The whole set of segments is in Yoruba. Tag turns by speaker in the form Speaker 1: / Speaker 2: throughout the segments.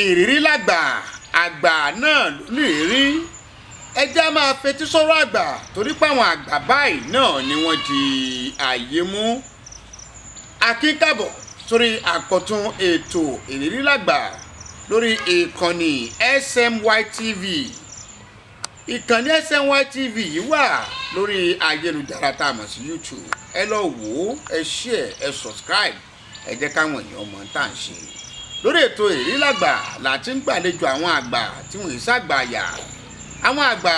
Speaker 1: Ìrírí làgbà, àgbà náà ló ní ìrírí. Ẹ jẹ́ á máa fetí sọ́rọ̀ àgbà, torí pé àwọn àgbà báyìí náà ni wọ́n di àyè mú. Akínkàbọ̀ sórí àkọ́tún ètò Ìrírí Làgbà lórí ìkànnì SMY TV. Ìkànnì SMY TV yìí wà lórí ayélujára tá a mọ̀ sí YouTube. Ẹ lọ wò ó, ẹ share, ẹ subscribe, ẹ jẹ́ káwọn èèyàn mọ̀ tá à ń ṣe. Lórí ètò Ìrírí Làgbà láti ń gbàlejò àwọn àgbà tí wọ́n ṣàgbà yà, àwọn àgbà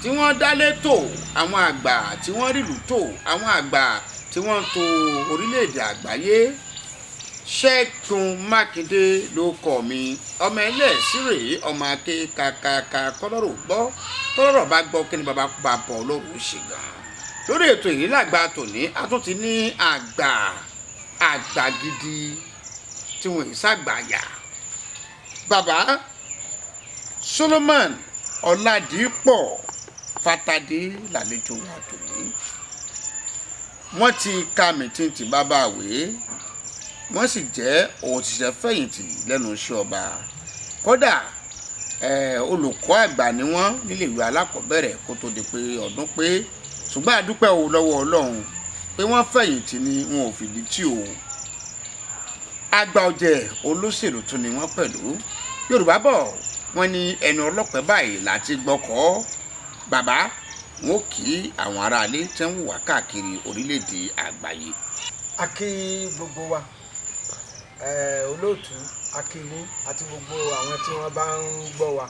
Speaker 1: tí wọ́n dálé tò, àwọn àgbà tí wọ́n rìlú tò, àwọn àgbà tí wọ́n ń tò orílẹ̀-èdè àgbáyé. Ṣẹ́gun Mákindé ló kọ́ mi, ọmọ ẹlẹ́sìrè, ọmọ aké kàkàkà kọ́lọ́rọ̀ gbọ́. Tọ́lọ́rọ̀ bá gbọ́, kí ni bàbá bá bọ̀ lóru ṣe gan? Lórí ètò Ìrírí Làgbà tòní, a tún ti ní àgbà, àgbà gidi tí wọ́n ṣàgbàyà, bàbá Solomon Ọ̀làdìpọ̀ Fatadé lálejò wa tòní. Wọ́n ti ka mìtìntì bàbá àwé, wọ́n sì jẹ́ òṣìṣẹ́ fẹ̀yìntì lẹ́nu iṣẹ́ ọba. Kódà, olùkọ́ àgbà ni wọ́n níléèwé alákọ̀ọ́bẹ̀rẹ̀ kó tó di pé ọdún pé. Ṣùgbọ́n a dúpẹ́ o lọ́wọ́ Ọlọ́run pé wọ́n fẹ̀yìntì ni, wọn ò fìdí tí o. Àgbà ọ̀jẹ̀ olóṣèlú tún ni wọ́n pẹ̀lú. Yorùbá bọ̀, wọ́n ní ẹnu ọlọ́pẹ́ báyìí láti gbọ́kọ́. Bàbá, wọn ò kí àwọn aráalé tí ń wà káàkiri orílẹ̀-èdè àgbáyé.
Speaker 2: A kí gbogbo wa, olóòtú, a kí yín àti gbogbo àwọn tí wọ́n bá ń gbọ́ wa.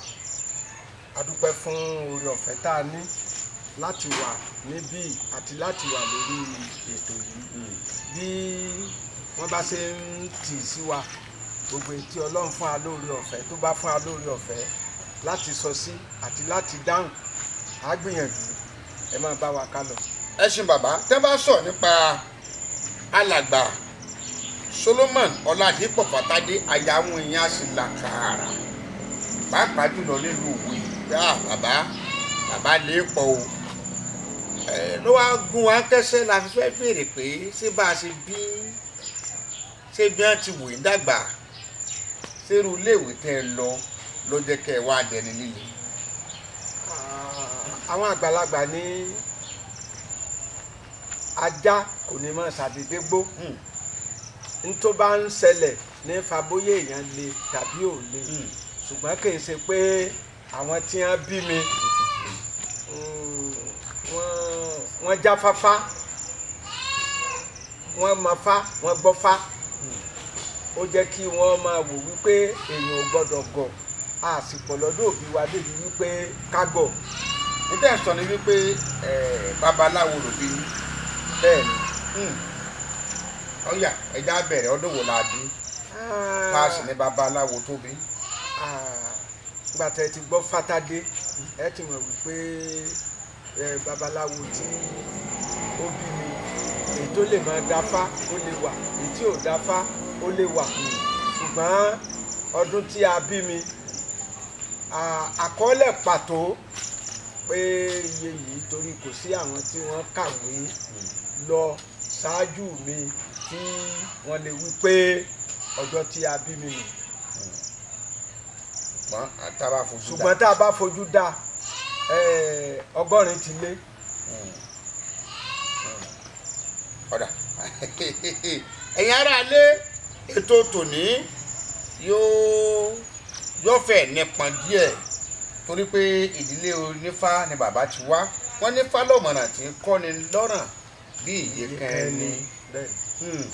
Speaker 2: A dúpẹ́ fún oore ọ̀fẹ́ tá a ní láti wà níbí àti láti wà lórí ètò yìí. Bí wọ́n bá ṣe ń tì sí wa, gbogbo ètí Ọlọ́run fún wa lóore ọ̀fẹ́, tó bá fún wa lóore ọ̀fẹ́ láti sọ sí àti láti dáhùn, á gbìyànjú. Ẹ máa bá wa ká lọ.
Speaker 1: Ẹ ṣeun, bàbá. Tẹ́ bá sọ nípa alàgbà Solomon Ọládípọ̀ Fàtádé, àyà àwọn èèyàn á sì là kààrà, pàápàá jùlọ nílùú Ìwé. Yá bàbá, bàbá lè pọ̀ o. Ẹ ló wá gún wa kẹsẹ́ la fi fẹ́ béèrè pé ṣé bá a ṣe bí, ṣé bí wọ́n ti wò ń dàgbà, ṣérú iléèwé tẹ́ ẹ lọ ló jẹ́ kẹ́ ẹ wá dẹni líle?
Speaker 2: Àwọn àgbàlagbà ní ajá kò ní máa ṣàdédé gbó. N tó bá ń ṣẹlẹ̀ ní fàbóyè èèyàn le tàbí ò le, ṣùgbọ́n kì í ṣe pé àwọn tí wọ́n bí mi wọ́n jáfáfá, wọ́n mọ fá, wọ́n gbọ́ fá. Ó jẹ́ kí wọ́n máa wò wípé èèyàn ò gbọ́dọ̀ gọ̀. A sì pọ̀ lọ́dọ̀ òbí wa débi wípé ká gọ̀.
Speaker 1: Nígbà sọ ni wípé babaláwo ló bí yín?
Speaker 2: Bẹ́ẹ̀ ni.
Speaker 1: Ọ̀yà, ẹja bẹ̀rẹ̀. Ọdún wo la bí tá a sì ní babaláwo tó bí?
Speaker 2: Nígbà tẹ́ ẹ ti gbọ́ Fátádé, ẹ ti mọ̀ wípé babaláwo tí ó bí mi, èyí tó lè máa dáfá ó lè wà, èyí tí ò dáfá ó lè wà. Ṣùgbọ́n ọdún tí a bí mi, àkọọ́lẹ̀ pàtó pé iye yìí, torí kò sí àwọn tí wọ́n kàwé lọ ṣáájú mi tí wọ́n lè wí pé ọjọ́ tí a bí mi nù.
Speaker 1: Ṣùgbọ́n tá a bá fojú dá.
Speaker 2: Ṣùgbọ́n tá a bá fojú dá, 80 ti lé.
Speaker 1: Ọ̀dà, ẹ̀yin aráalé, ètò tòní yóò fẹ́ nípọn díẹ̀, torí pé ìdílé onífá ni bàbá ti wá. Wọ́n ní fálọ́mọ̀nà tí ń kọ́ni lọ́ràn bí ìyè kan ẹni.
Speaker 2: Bẹ́ẹ̀.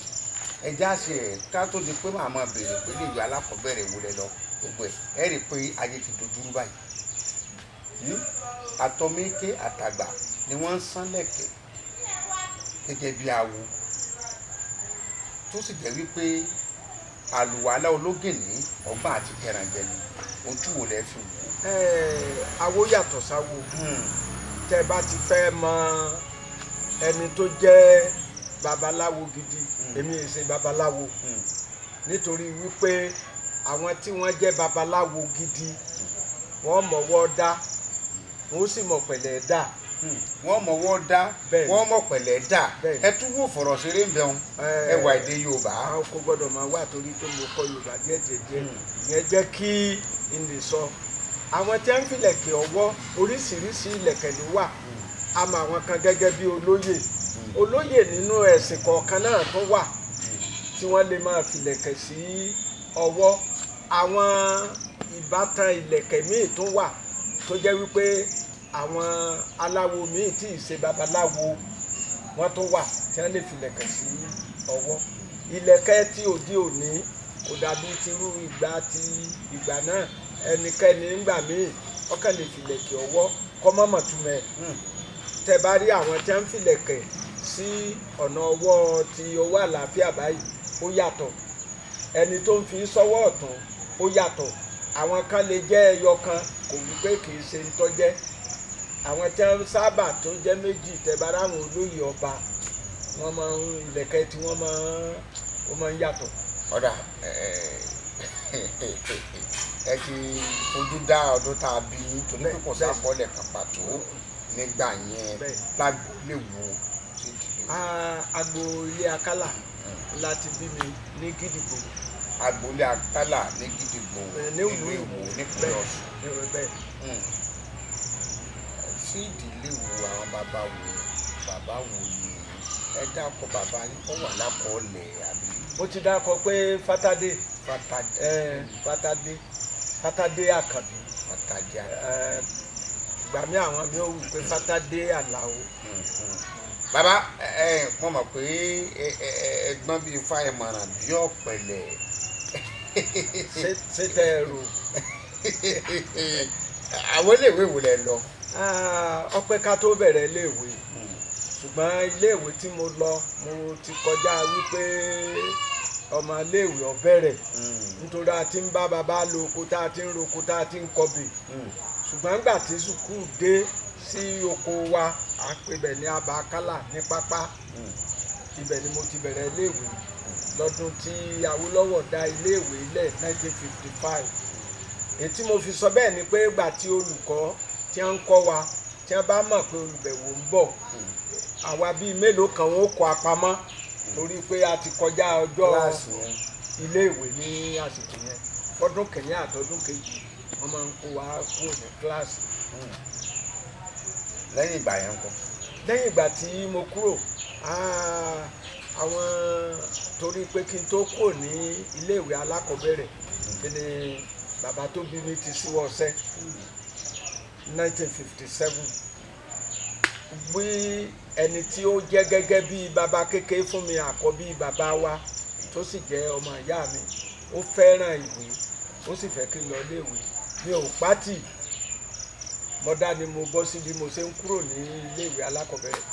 Speaker 1: Ẹja ṣe ẹ̀ ká tó di pé màá máa béèrè pé lè yọ alákọ̀ọ́bẹ̀rẹ̀ wo lẹ lọ, gbogbo ẹ̀ ẹ̀ rí i pé ayé ti dojúrú báyìí. Àtọmíké àtàgbà ni wọ́n ń sán lẹ̀kẹ̀ gẹ́gẹ́ bí awo, tó sì jẹ́ wípé àlùwàlá ológìnní, ọgbọ́n àti kẹrànjẹ ni. Ojú wo lẹ fi wò ó?
Speaker 2: Awo yàtọ̀ sáwo. Tẹ́ bá ti fẹ́ mọ ẹni tó jẹ́ babaláwo gidi, èmi ì ṣe babaláwo, nítorí wípé àwọn tí wọ́n jẹ́ babaláwo gidi, wọ́n mọ̀wọ́ dá, wọ́n sì mọ̀ pẹ̀lẹ́ dá.
Speaker 1: Wọ́n mọ̀wọ́ dá.
Speaker 2: Bẹ́ẹ̀ni.
Speaker 1: Wọ́n mọ̀ pẹ̀lẹ́ dà.
Speaker 2: Bẹ́ẹ̀ni.
Speaker 1: Ẹ tún wò fọ̀rọ̀ ṣeré ń bẹ̀rùn ẹwà èdè Yorùbá.
Speaker 2: Àwọn kò gbọ́dọ̀ máa wà torí pé mo kọ́ Yorùbá díẹ̀ díẹ̀ díẹ̀. Ìyẹn jẹ́ kí n lè sọ àwọn tí wọ́n ń filẹ̀kẹ̀ ọwọ́, oríṣiríṣi ìlẹ̀kẹ̀ ló wà. A mọ àwọn kan gẹ́gẹ́ bí olóyè. Olóyè nínú ẹ̀sìn kọ̀ọ̀kan náà tún wà tí wọ́n lè máa filẹ̀kẹ̀ sí ọwọ́. Àwọn ìbátan ìlẹ̀kẹ̀ míì tún wà tó jẹ́ wípé àwọn aláwo míì tí ì ṣe babaláwo, wọ́n tún wà tí wọ́n lè filẹ̀kẹ̀ sí ọwọ́. Ìlẹ̀kẹ̀ tí òde òní kò dàbí tirú ìgbà tí ìgbà náà. Ẹnikẹ́ni ńgbà míì ọkàn lè filẹ̀kẹ̀ ọwọ́ kọ́ mọ́mọ́ túmẹ̀. Tẹ bá rí àwọn tí wọ́n ń filẹ̀kẹ̀ sí ọ̀nà ọwọ́ ti ọwọ́ àlàáfíà báyìí, ó yàtọ̀. Ẹni tó ń fi sọ́wọ́ ọ̀tún, ó yàtọ̀. Àwọn kan lè jẹ́ ẹyọ kan, kò wí pé kì í ṣe ń tọ́jẹ́. Àwọn tí wọ́n sábà tó jẹ́ méjì, tẹ bá ráwọn olóyè ọba, wọ́n máa ń ìlẹ̀kẹ̀ tí wọ́n máa ń ó máa ń yàtọ̀.
Speaker 1: Ọ̀dà, ẹ ti fojú dá ọdún tá a bí yín torí pé kò sákọọ́lẹ̀ kan pàtó nígbà yẹn. Lágboolé wo sí ìdílé wo?
Speaker 2: Agbo ilé Akálà láti bí mi ní Gídìgbò.
Speaker 1: Agboolé Akálà ní Gídìgbò,
Speaker 2: ní
Speaker 1: nílùú
Speaker 2: ìlú
Speaker 1: Ìwó, nípínlẹ̀ Ọ̀ṣun.
Speaker 2: Bẹ́ẹ̀.
Speaker 1: Sí ìdílé wo? Àwọn bàbá wo, bàbá wo ni ẹ dákọ? Bàbá yín kọ́ wà lákọọ́lẹ̀ àbí?
Speaker 2: Mo ti dákọ pé Fatade.
Speaker 1: Fatade.
Speaker 2: Fatade, Fatade Àkànbí.
Speaker 1: Fatade.
Speaker 2: Ìgbà mi àwọn mi ò wù pé Fatade Àlàó.
Speaker 1: Bàbá ẹ ẹ mo mọ̀ pé ẹ ẹ ẹ̀gbọ́n bíi ifá, ìmọ̀ràn bí ọ̀pẹ̀lẹ̀.
Speaker 2: Ṣé tẹ ẹ rò?
Speaker 1: Àwọn iléèwé wo lẹ lọ?
Speaker 2: Ah, ọpẹ́ ká tó bẹ̀rẹ̀ iléèwé, ṣùgbọ́n iléèwé tí mo lọ, mo ti kọjá wípé ọmọ iléèwé ó bẹ̀rẹ̀, nítorí a ti ń bá bàbá lo oko, tá a ti ń roko, tá a ti ń kọbè. Ṣùgbọ́n nígbà tí sùkúù dé sí oko wa, à ń pè bẹ̀ ní Abakálà ní pápá. Ibẹ̀ ni mo ti bẹ̀rẹ̀ iléèwé lọ́dún tí Awólọ́wọ̀ dá iléèwé lẹ̀, 1955. Èyí tí mo fi sọ bẹ́ẹ̀ ni pé ìgbà tí olùkọ́ tí wọ́n ń kọ́ wa, tí wọ́n bá mọ̀ pé olùbẹ̀wò ń bọ̀, àwa bíi mélòó kan, wọn ó kọ́ apamọ́ torí pé a ti kọjá ọjọ́
Speaker 1: Kíláàsì yẹn.
Speaker 2: iléèwé ní àsìkò yẹn. Fọdún kìíní àtọdún kejì, wọ́n máa ń kó wa kúrò ní kíláàsì.
Speaker 1: Lẹ́yìn ìgbà yẹn ńkọ́?
Speaker 2: Lẹ́yìn ìgbà tí mo kúrò, àwọn torí pé kí n tó kúrò ní iléèwé alákọ̀ọ́bẹ̀rẹ̀ ni bàbá tó bí mi ti ṣíwọ́ ọsẹ́ 1957. Bí ẹni tí ó jẹ́ gẹ́gẹ́ bí bàbá kékeré fún mi, àkọ́bí bàbá wa tó sì jẹ́ ọmọ ìyá mi, ó fẹ́ràn ìwé, ó sì fẹ́ kí n lọ iléèwé. Mi ò pátì mọ́dá ni mo bọ́ sí bí mo ṣe ń kúrò ní iléèwé alákọ̀ọ́bẹ̀rẹ̀.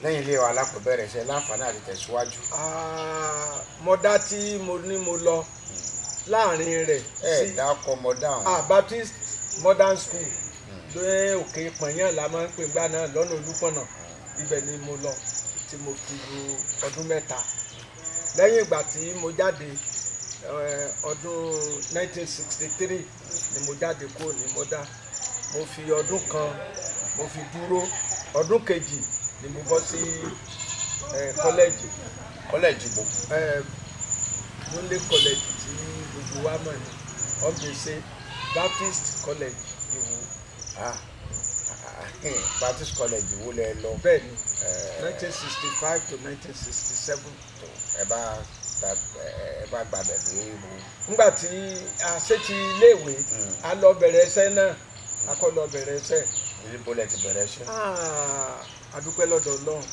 Speaker 1: Lẹ́yìn ilé wa alákọ̀ọ́bẹ̀rẹ̀, ṣe láǹfààní àti tẹ̀síwájú?
Speaker 2: Ah, mọ́dá tí mo ní mo lọ láàrin rẹ̀
Speaker 1: Ẹ
Speaker 2: sí
Speaker 1: dákọ mọ dáhùn.
Speaker 2: Ah, Baptist Modern School lóyè Òkè Pọ̀nyán la máa ń pè gbá náà, lọ́nà Olúpọ̀nà. Ibẹ̀ ni mo lọ tí mo fi lu ọdún 3. Lẹ́yìn ìgbà tí mo jáde, ọdún 1963 ni mo jáde kúrò ní mọ́dá. Mo fi ọdún kan mo fi dúró, ọdún kejì ni mo bọ́ sí kọ́lẹ́jì.
Speaker 1: Kọ́lẹ́jì bo?
Speaker 2: Múlẹ̀ College tí gbogbo wa mọ̀ ní ọ̀gbẹ̀sẹ̀, Baptist College Ìwó.
Speaker 1: Ah, ah, Baptist College wo lẹ lọ?
Speaker 2: Bẹ́ẹ̀ ni, 1965 to 1967.
Speaker 1: Ẹ bá gbàbẹ̀ dé bo?
Speaker 2: Nígbà tí a ṣe ti iléèwé, a lọ bẹ̀rẹ̀ iṣẹ́ náà, a kọ́ lọ bẹ̀rẹ̀ iṣẹ́.
Speaker 1: Níbo lẹ ti bẹ̀rẹ̀ iṣẹ́?
Speaker 2: Ah, a dúpẹ́ lọ́dọ̀ Ọlọ́run.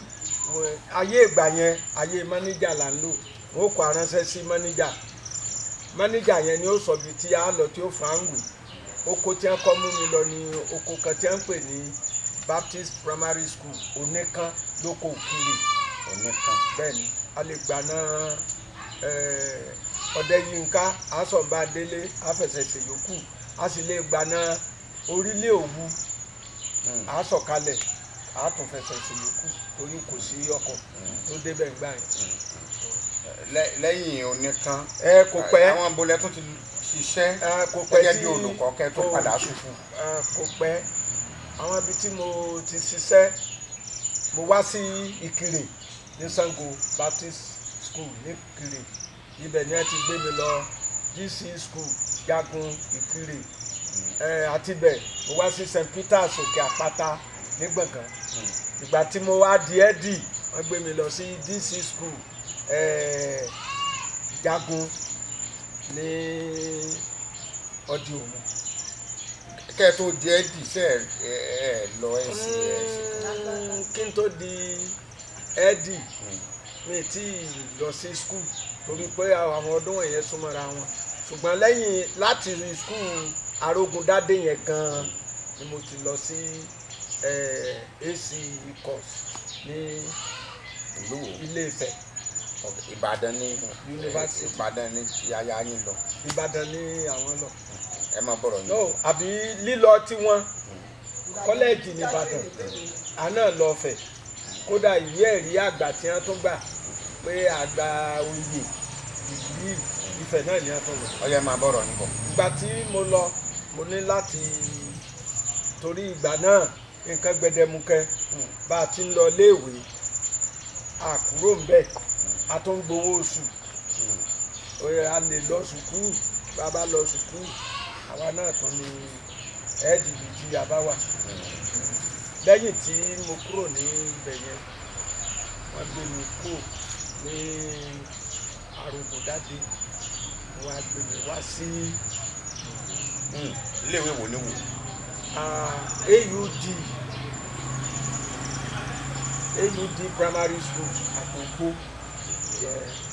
Speaker 2: Ayé ìgbà yẹn, ayé mánéjà là ń lò. Wọ́n kó aránṣẹ́ sí mánéjà. Mánéjà yẹn ni ó sọ ibi tí a lọ, tí ó fà ń wè. Oko tí wọ́n kọ́ mú mi lọ ní oko kan tí wọ́n ń pè ní Baptist Primary School Oníkan, lóko Òkìrì.
Speaker 1: Oníkan.
Speaker 2: Bẹ́ẹ̀ ni, a lè gbà náà Ọ̀dẹ́yìnká Asọ̀nbádélé àfẹsẹ̀sẹ̀ yòókù, a sì lè gbà náà Orílẹ̀ Òwu, a sọ̀kalẹ̀, a tún fẹsẹ̀ sí yòókù torí kò sí ọkọ̀ tó débẹ̀ ńgbà yẹn.
Speaker 1: Lẹ́yìn Oníkan?
Speaker 2: Ẹ kò pẹ́.
Speaker 1: Àwọn abolẹ tún ti ṣiṣẹ́
Speaker 2: Kò pẹ́
Speaker 1: gẹ́gẹ́
Speaker 2: tí
Speaker 1: bí olùkọ́ kẹ́ tó padà ṣùfù?
Speaker 2: Kò pẹ́. Àwọn ibi tí mo ti ṣiṣẹ́, mo wá sí Ìkirè ní Sango Baptist School ní Ìkirè. Ibẹ̀ ni wọ́n ti gbé mi lọ GC School, Jagun, Ìkirè. Àti bẹ̀ mo wá sí St Peters, Òkè Àpáta ní Gbọ̀ngàn. Ìgbà tí mo wá di ẹ́dì, wọ́n gbé mi lọ sí DC School, Jagun ní Ọdí Òmu.
Speaker 1: Kẹ́ ẹ tó di ẹ́dì, ṣe ẹ ẹ lọ NCS?
Speaker 2: Kí n tó di ẹ́dì, mi tí ì lọ sí school torí pé àwọn ọdún wọ̀nyẹn súnmọ́ra wọn. Ṣùgbọ́n lẹ́yìn láti school Arógundádé yẹn gan-an ni mo ti lọ sí AC course ní
Speaker 1: Ìlú wo?
Speaker 2: Ilé Ifẹ̀.
Speaker 1: Ìbàdàn ní
Speaker 2: University.
Speaker 1: Ìbàdàn ní ti aya yín lọ?
Speaker 2: Ìbàdàn ní àwọn lọ.
Speaker 1: Ẹ máa bọ̀rọ̀
Speaker 2: No,
Speaker 1: yín.
Speaker 2: àbí lílọ tí wọ́n kọ́lẹ́ẹ̀jì nìbàdàn, àná lọ fẹ̀. Kódà ìwé ẹ̀rí àgbà tí wọ́n tún gbà pé àgbà oyè ìlú Ifẹ̀ náà ni wọ́n tún lọ.
Speaker 1: Ọyẹ, máa bọ̀rọ̀ yín bọ̀.
Speaker 2: Ìgbà tí mo lọ, mo ní láti, torí ìgbà náà nǹkan gbẹdẹmukẹ. Bá a ti ń lọ léèwé, a kúrò ń bẹ̀, a tún ń gbowó oṣù. Ó yẹ a lè lọ sùkúù. Bá a bá lọ sùkúù, àwa náà tún ní ẹ́ẹ̀dì tí a bá wà. Lẹ́yìn tí mo kúrò ní ibẹ̀ yẹn, wọ́n gbé mi kúrò ní Arógundádé, wọ́n á gbé mi wá sí
Speaker 1: Iléèwé wo ni wò?
Speaker 2: AUD, AUD Primary School, Àkókò.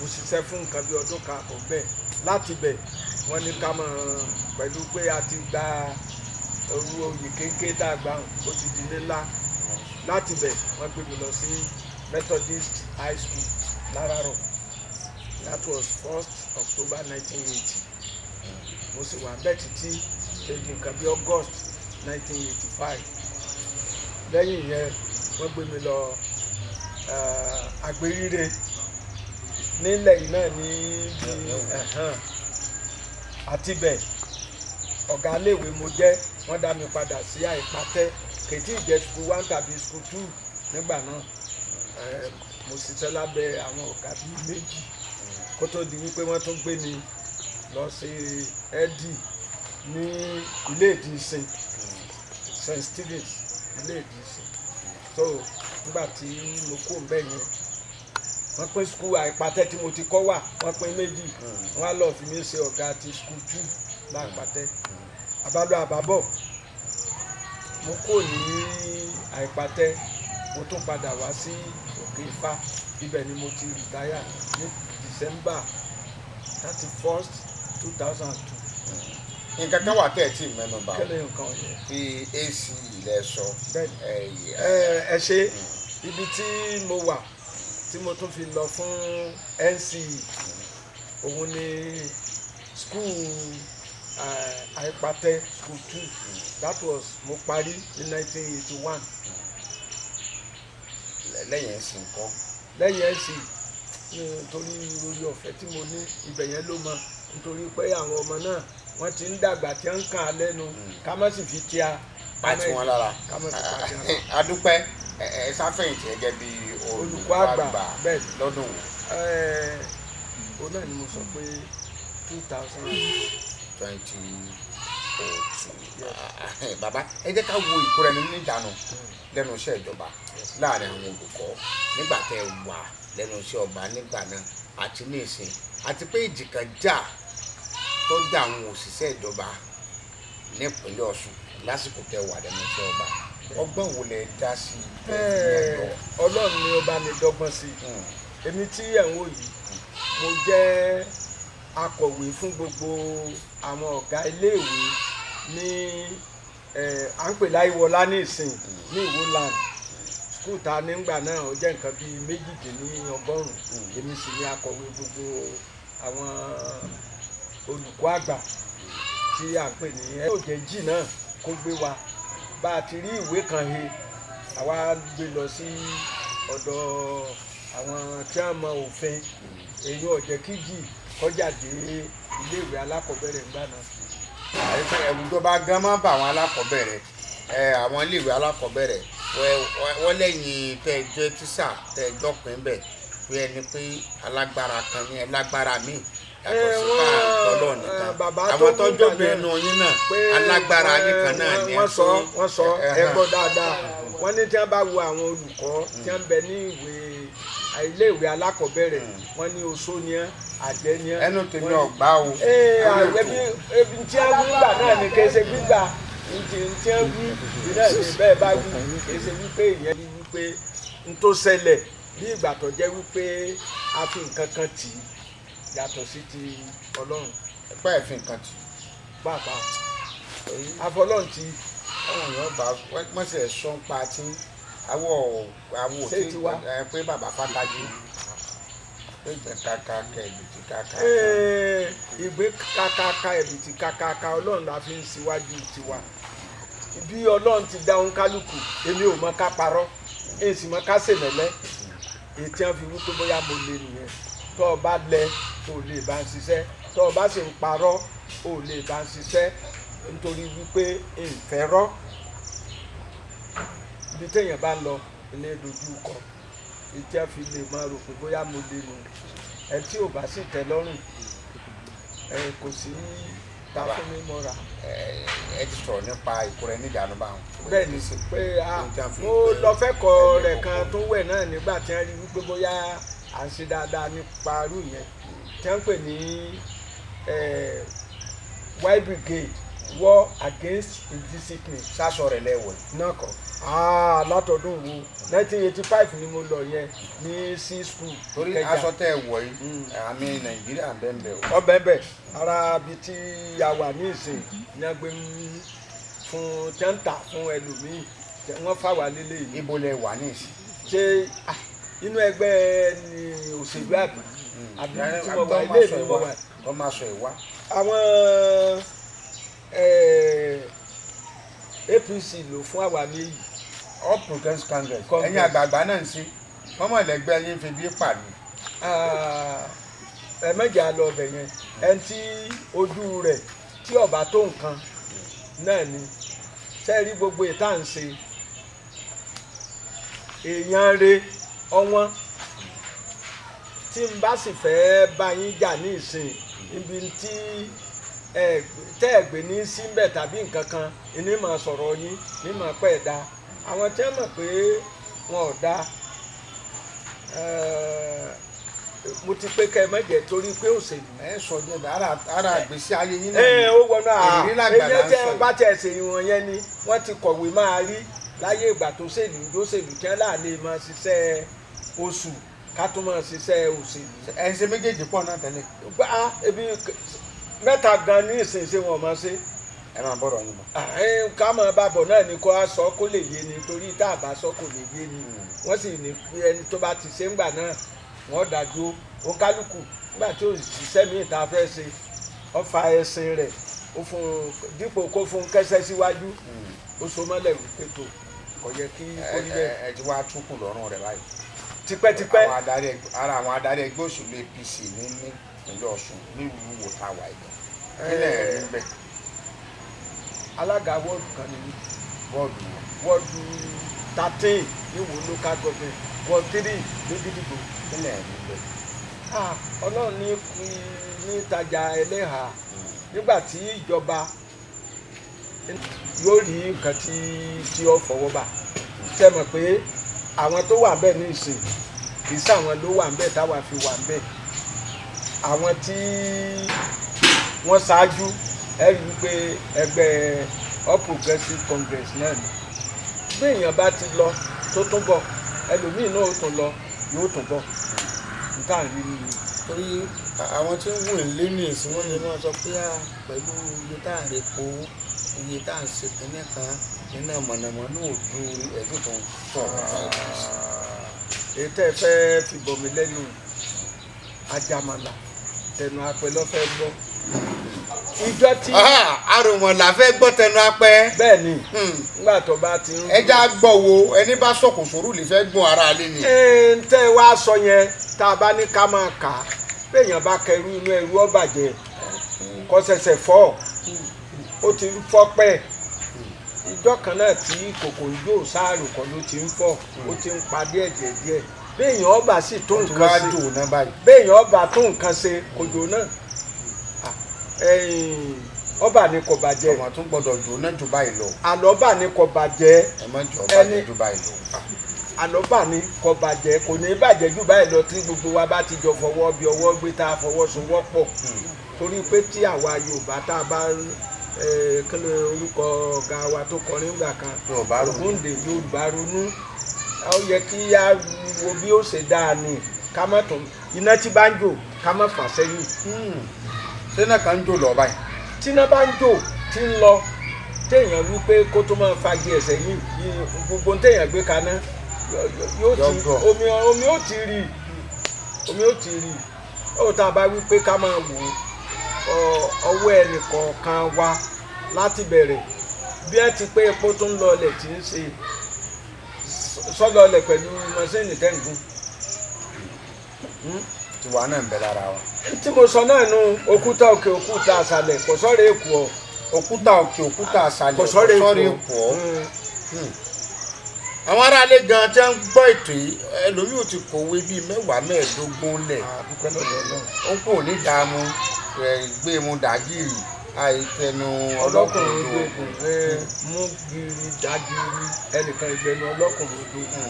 Speaker 2: Mo ṣiṣẹ́ fún nǹkan bí ọdún kan àbọ̀ bẹ́ẹ̀. Láti bẹ̀, wọ́n ní ká mọ̀ pẹ̀lú pé a ti gba owó oyè kéńké tá a gbà hàn, ó ti di ńlá. Láti bẹ̀, wọ́n gbé mi lọ sí Methodist High School Láràárọ̀. That was 1st October 1980. Mo sì wà bẹ́ẹ̀ títí ṣe di nǹkan bí August 1985. Lẹ́yìn yẹn, wọ́n gbé mi lọ Àgbéríre nílẹ̀ yìí náà ní bí ẹ̀hán. Àti bẹ̀, ọ̀gá iléèwé mo jẹ́. Wọ́n dá mi padà sí Àìpàtẹ́, kètí ìjẹ́ school one tàbí school two nígbà náà. Mo ṣiṣẹ́ lábẹ́ àwọn ọ̀gá bíi méjì kó tó di wípé wọ́n tún gbé mi lọ sí ẹ́dì ní ilé ìdísìn St Stephen's, ilé ìdísìn. So nígbà tí mo kó mbẹ́ yẹn, wọ́n pín school Àìpàtẹ́ tí mo ti kọ́ wà, wọ́n pín méjì. Wọ́n á lọ fi mí ṣe ọ̀gá ti school two láìpàtẹ́. Àbálọ àbábọ̀, mo kó ní Àìpàtẹ́, mo tún padà wá sí Òkè Ifá. Ibẹ̀ ni mo ti retire ní December 31, 2002.
Speaker 1: Nǹkan kan wà tẹ́ ẹ̀ tí ì mẹ́nu bà.
Speaker 2: Kí ni nǹkan yẹn?
Speaker 1: Tí AC ilẹ̀ sọ.
Speaker 2: Bẹ́ẹ̀ni.
Speaker 1: Ẹ
Speaker 2: Ẹ ṣe. Ibi tí mo wà tí mo tún fi lọ fún NCE, òun ni school Àìpàtẹ school two. That was, mo parí ní 1981.
Speaker 1: Lẹ́yìn ẹ̀sìn nǹkan?
Speaker 2: Lẹ́yìn NCE, nítorí orí ọ̀fẹ́ tí mo ní, ibẹ̀ yẹn ló mọ, nítorí pé àwọn ọmọ náà wọ́n ti ń dàgbà tí wọ́n ń kàn á lẹ́nu, ká má sì fi tíya
Speaker 1: Pa tí wọ́n lára.
Speaker 2: Ká má fi pa tí wọ́n lára.
Speaker 1: Adúpẹ́. Ẹ ẹ sáfẹ̀yìntì gẹ́gẹ́ bí
Speaker 2: olùkọ́ àgbà, bẹ́ẹ̀ ni.
Speaker 1: Lọ́dún wo?
Speaker 2: Òun náà ni mo sọ pé 2000.
Speaker 1: 2002. Bàbá, ẹ jẹ́ ká wo ìkóra ẹni níjàánu lẹ́nu iṣẹ́ ìjọba láàrin àwọn olùkọ́ nígbà tẹ́ ẹ wà lẹ́nu iṣẹ́ ọba nígbà náà àti ní ìsìn, àti pé ìjì kan jà tó dá àwọn òṣìṣẹ́ ìjọba nípínlẹ̀ Ọ̀ṣun lásìkò tẹ́ wà lẹ́nu iṣẹ́ ọba. Ọgbọ́n wo lẹ dá sí i tẹ́ fi yẹn lọ?
Speaker 2: Ọlọ́run ni ó bá mi dọ́gbọ́n sí i. Èmi tí ẹ̀ ń wò yìí, mo jẹ́ akọ̀wé fún gbogbo àwọn ọ̀gá iléèwé ní à ń pè Láyíwọlá ní ìsìn ní Ìwó land. School ta nígbà náà, ó jẹ́ nǹkan bíi 98. Èmi sì ni akọ̀wé gbogbo àwọn olùkọ́ àgbà tí à ń pè ní ẹ. Ó jẹ́ jì náà kó gbé wa bá a ti rí ìwé kan he, àwa gbé lọ sí ọ̀dọ̀ àwọn tí wọ́n mọ òfin. Èyí ò jẹ́ kí jì Kọjá dé iléèwé alákọ̀ọ́bẹ̀rẹ̀ ńgbà náà.
Speaker 1: Àyíkọ́ ẹ̀rù ìjọba gan máa ń bà àwọn alákọ̀ọ́bẹ̀rẹ̀ ẹ, àwọn iléèwé alákọ̀ọ́bẹ̀rẹ̀. Wọ́n lẹ́yìn tẹ́ ẹ jẹ́ tíṣà, tẹ́ ẹ jọ́pin bẹ̀, pé ẹni pé alágbára kan ní ẹ lágbára míì yàtọ̀ sí
Speaker 2: wọ́n,
Speaker 1: ká tọ́lọ̀ nìkan.
Speaker 2: Bàbá
Speaker 1: àwọn
Speaker 2: tó
Speaker 1: tọ́jú
Speaker 2: kú gbà
Speaker 1: obìnrin
Speaker 2: náà
Speaker 1: yín náà
Speaker 2: pé
Speaker 1: alágbára yín kan náà ni ẹ
Speaker 2: wọ́n sọ
Speaker 1: tó-
Speaker 2: wọ́n sọ
Speaker 1: ẹ,
Speaker 2: ẹ gbọ́ dáadáa. Wọ́n ní tí wọ́n bá wo àwọn olùkọ́ tí wọ́n bẹ ní ìwé iléèwé alákọ̀ọ́bẹ̀rẹ̀, wọ́n ní oṣó ni ẹ́, àjẹ́ ni ẹ́.
Speaker 1: Ẹnu tèmi
Speaker 2: Wọ́n ní-
Speaker 1: ọgbà o.
Speaker 2: Ee,
Speaker 1: Ẹnu
Speaker 2: àgbẹ̀
Speaker 1: ètò.
Speaker 2: bí ebi tí wọ́n wí gbà náà ni kì í ṣe gbígbà ntí tí wọ́n wí náà ni bẹ́ẹ̀ bá wí. Kì í ṣe wípé ìyẹn ni wípé n tó ṣẹlẹ̀ bí ìgbà tó jẹ́ wípé a fi nǹkan kan tì í yàtọ̀ sí ti Ọlọ́run.
Speaker 1: Ẹ̀pẹ́ ẹ̀fín kan tì.
Speaker 2: Pàápàá àfọlọ́run ti.
Speaker 1: Àwọn èèyàn bá wọ́n sì ẹ̀ sọ ń pa tí awọ awọ
Speaker 2: Ṣé
Speaker 1: tí
Speaker 2: tiwa?
Speaker 1: Ẹ pé bàbá Fákájí pé ìgbẹ́ kàkà kẹ̀lì kàkà.
Speaker 2: Ee, ìgbé kakaka ẹ̀bìtì kakaka, Ọlọ́run la fi ń síwájú tiwa. Bí Ọlọ́run ti dá òun kálukú, èmi ò mọ ká parọ́, èyí sì mọ ká ṣèmẹ́lẹ́. Èyí tí wọ́n fi wípé bóyá mo lè nìyẹn. Tó o bá lẹ, tó o lè bá ń ṣiṣẹ́. Tó o bá sì ń parọ́, o lè bá ń ṣiṣẹ́, nítorí wípé ìfẹ́rọ́ ibi téèyàn bá ń lọ ilé dojú kọ. Èyí tí wọ́n fi lè máa rò pé bóyá mo lè nù ẹ, tí ò bá sì tẹ́ lọ́rùn ẹ, kò sí ta fún mi mọ́ra.
Speaker 1: Ẹ ti sọ̀rọ̀ nípa ìkóra ẹni níjàánu báwọn.
Speaker 2: Bẹ́ẹ̀ ni, pé a
Speaker 1: Ohun tí a fi
Speaker 2: mo
Speaker 1: pé
Speaker 2: lọ fẹ́kọ̀ọ́ rẹ̀
Speaker 1: ẹni
Speaker 2: kan
Speaker 1: kọ̀ọ̀kan.
Speaker 2: tó wẹ̀ náà nígbà tí wọ́n rí wípé bóyá à ń ṣe dáadáa nípa irú yẹn tí wọ́n ń pè ní Y Brigade, War Against Indiscipline.
Speaker 1: Sásọ rẹ̀ lẹ́wọ̀ yìí.
Speaker 2: Náà kọ́ látọdún wo, 1985 ni mo lọ yẹn ní C school.
Speaker 1: Torí
Speaker 2: Ìkẹjà.
Speaker 1: aṣọ tẹ́ ẹ wọ̀ yìí, àmì Nàìjíríà ń bẹ́ẹ̀ bẹ́ẹ̀ o.
Speaker 2: Ọbẹ̀ bẹ̀ ara ibi tí a wà ní ìsìn ní a gbé ń fún tẹ́ǹtà fún ẹlòmíì tí wọ́n fà wá lélẹ̀ yìí.
Speaker 1: Ibo lẹ wà ní ìsìn?
Speaker 2: Ṣé inú ẹgbẹ́ ni òṣèlú àbí tí mo wà, ilé mi mo wà?
Speaker 1: Tó máa sọ ìwá.
Speaker 2: Àwọn APC ló fún àwa ní èyí.
Speaker 1: All Progressives Congress.
Speaker 2: Congress.
Speaker 1: Ẹ̀yin àgbààgbà náà ń ṣe mọ́mọ́ ẹ̀lẹ́gbẹ́ yín fi bí pàlú.
Speaker 2: Ah, ẹ mẹ́jẹ̀ á lọ ọbẹ̀ yẹn. Ẹni tí ojú rẹ̀ tí ọba tó nǹkan náà ni ṣe rí gbogbo ìta ń ṣe. Èèyàn re ọwọ́n tí n bá sì fẹ́ bá yín jà ní ìsìn, ibi tí ẹ tẹ́ ẹ gbé ní síbẹ̀ tàbí nǹkan kan ní mà sọ̀rọ̀ yín ní mà pẹ́ da àwọn tí wọ́n mọ̀ pé wọn ò da. Mo ti pé kẹ́ ẹ má jẹ́ torí pé òṣèlú.
Speaker 1: Ẹ sọ jẹ bẹ ara àgbésí ayé yín náà
Speaker 2: Ẹ
Speaker 1: ni.
Speaker 2: ó wọnú à
Speaker 1: Ìrírí làgbà là
Speaker 2: eyín
Speaker 1: ń
Speaker 2: tẹ
Speaker 1: sọ yìí.
Speaker 2: Bá tẹ ṣe ìwọ̀n yẹn ni wọ́n ti kọ̀wé máa rí láyé ìgbà tó ṣèlú tó ṣèlú tí wọ́n láàlè máa ṣiṣẹ́ oṣù ká tó máa ṣiṣẹ́ òṣèlú.
Speaker 1: Ẹ ń ṣe méjèèjì pọ̀ náà tẹ́lẹ̀.
Speaker 2: Gbá ebi mẹ́ta gan ní ìsinsìn wọn máa ṣe.
Speaker 1: Ẹ máa bọ̀rọ̀ yín bọ̀.
Speaker 2: Àhín, ká máa bá bọ̀ náà ni kó a sọ kó lè yé ni, torí tá a bá sọ kò lè yé ni. Wọ́n sì ní pé ẹni tó bá ti ṣe ń gbà náà wọ́n dá dúró. Òǹkálùkù nígbà tí òṣìṣẹ́ míì tá a fẹ́ ṣe, ó fa ẹṣin rẹ̀, ó fún un dípò kó fún un kẹsẹ́ síwájú, ó so mọ́lẹ̀ wípé tó kò yẹ kí kó rí bẹ́ẹ̀.
Speaker 1: Ẹ ti wá túkù lọ́rùn rẹ̀ báyìí.
Speaker 2: Tipẹ́tipẹ́.
Speaker 1: Ara àwọn adarí ẹgbẹ́ òṣèlú APC ní ìpínlẹ̀ Ọ̀ṣun ní ìlú wo tá a wà yìí kílẹ̀ rí ń bẹ̀?
Speaker 2: Alága wọ́ọ̀dù kan ni mí.
Speaker 1: Bọ́ọ̀dù wọn.
Speaker 2: Wọ́ọ̀dù 13 ní Ìwó local government, ward 3 lójúdìgbò.
Speaker 1: Kílẹ̀ rí ń bẹ̀?
Speaker 2: Ah, Ọlọ́run ní ìtajà ẹlẹ́hà nígbà tí ìjọba yóò rí nǹkan tí ó fọwọ́ bà. Ṣe mọ̀ pé àwọn tó wà bẹ́ẹ̀ ní ìsìn kì í sáwọn ló wà bẹ́ẹ̀ táwa fi wà bẹ́ẹ̀. Àwọn tí wọ́n ṣáájú, ẹ rí i pé ẹgbẹ́ All Progressives Congress náà ni. Bí èèyàn bá ti lọ tó tún bọ̀, ẹlòmíì náà ó tún lọ, yóò tún bọ̀, níta rí ni.
Speaker 1: Torí àwọn tí ń wò lé ní ìsìn, wọn lè máa sọ pé à pẹ̀lú iye tá à ń repo, iye tá à ń ṣe kínní kan iná mọ̀nàmọ́ná ò ju ẹ̀dùn tó ń sọ̀rọ̀ nípa APC.
Speaker 2: Èyí tẹ́ ẹ fẹ́ fi bọ̀ mí lẹ́nu, ajamala tẹnu apẹ lọ́fẹ́ gbọ́ ìjọ tí.
Speaker 1: Àrùnmọ̀là fẹ́ gbọ́ tẹnu apẹ́.
Speaker 2: Bẹ́ẹ̀ ni, nígbà tó bá ti ń.
Speaker 1: Ẹja gbọ́ wo ẹni bá sọ̀kò sórí lè fẹ́ gbọ́n ara lé ni.
Speaker 2: Ẹ ń tẹ́ ẹ wá sọ yẹn, tá a bá ní ká máa kà á. Béèyàn bá kẹrú inú ẹrú ó bàjẹ́, kò ṣẹ̀ṣẹ̀ fọ́, ó ti ń fọ́ pẹ́. Ìjọ kan náà tí kòkò ń jó sáàrò kan ló ti ń fọ́, ó ti ń pa díẹ̀ díẹ̀ díẹ̀. Béèyàn ọba sì tó
Speaker 1: Ó ti
Speaker 2: nǹkan
Speaker 1: wá
Speaker 2: ṣe,
Speaker 1: jò náà báyìí.
Speaker 2: Béèyàn ọba tó nǹkan ṣe kò jò náà. Ẹ̀yìn ọba ni kò bàjẹ́.
Speaker 1: Ọmọ tún gbọ́dọ̀ jò náà jù báyìí lọ.
Speaker 2: Àlọ́bà ni kò bàjẹ́.
Speaker 1: Ẹ má jọ bàjẹ́ jù báyìí lọ.
Speaker 2: Àlọ́bà ni kò bàjẹ́, kò ní bàjẹ́ jù báyìí lọ tí gbogbo wa bá ti jọ fọwọ́ bí ọwọ́ gbé, tá a fọwọ́sowọ́pọ̀, torí pé tí àwa Yorùbá tá a bá kí ló orúkọ ọ̀gá wa tó kọrin gbà kan?
Speaker 1: Yorùbá ronú.
Speaker 2: Ògúndé, Yorùbá ronú. Ó yẹ kí á wo bí ó ṣe dáa ni, ká má tún iná tí bá ń jò, ká má fà sẹ́yìn.
Speaker 1: Ṣé náà kàn ń jò lọ báyìí?
Speaker 2: Tíná bá ń jò tí ń lọ, téèyàn wí pé kó tó máa fagi ẹsẹ̀ yìí, gbogbo téèyàn gbé kaná yóò ti
Speaker 1: Yọgọ.
Speaker 2: omi ó ti rì, omi ó ti rì. Ó tá a bá wí pé ká máa wò ó, ọwọ́ ẹnì kọ̀ọ̀kan wa láti bẹ̀rẹ̀, bí ẹ ti pé epo tó ń lọ ọlẹ̀ tí ń ṣe sọ́dọ̀ ọlẹ̀ pẹ̀lú mọ́sẹ́ẹ̀nì tẹ́ǹgùn.
Speaker 1: Tiwa náà ń bẹ lára wa.
Speaker 2: Tí mo sọ náà nu, òkúta òkè, òkúta àṣàlẹ̀, kò sọ̀rọ̀ èkó ọ.
Speaker 1: Òkúta òkè, òkúta àṣàlẹ̀,
Speaker 2: Kò sọ̀rọ̀
Speaker 1: sọ́rí
Speaker 2: èkó.
Speaker 1: èkó ọ́. Àwọn aráalé gan tí wọ́n ń gbọ́ ètò yìí, ẹlòmíì ò ti kọ̀wé bíi 10, 15 lẹ̀.
Speaker 2: Àdúpẹ́ lọ́dọ̀ Ọlọ́run.
Speaker 1: Ó kò ní dààmú ẹ gbé mu dàgìrì àìtẹnu
Speaker 2: ọlọ́kùnrin
Speaker 1: ọlọ́kùnrin
Speaker 2: odò ẹ mú gírí dágírí, ẹnìkan ìgbẹ́nu ọlọ́kùnrin odò.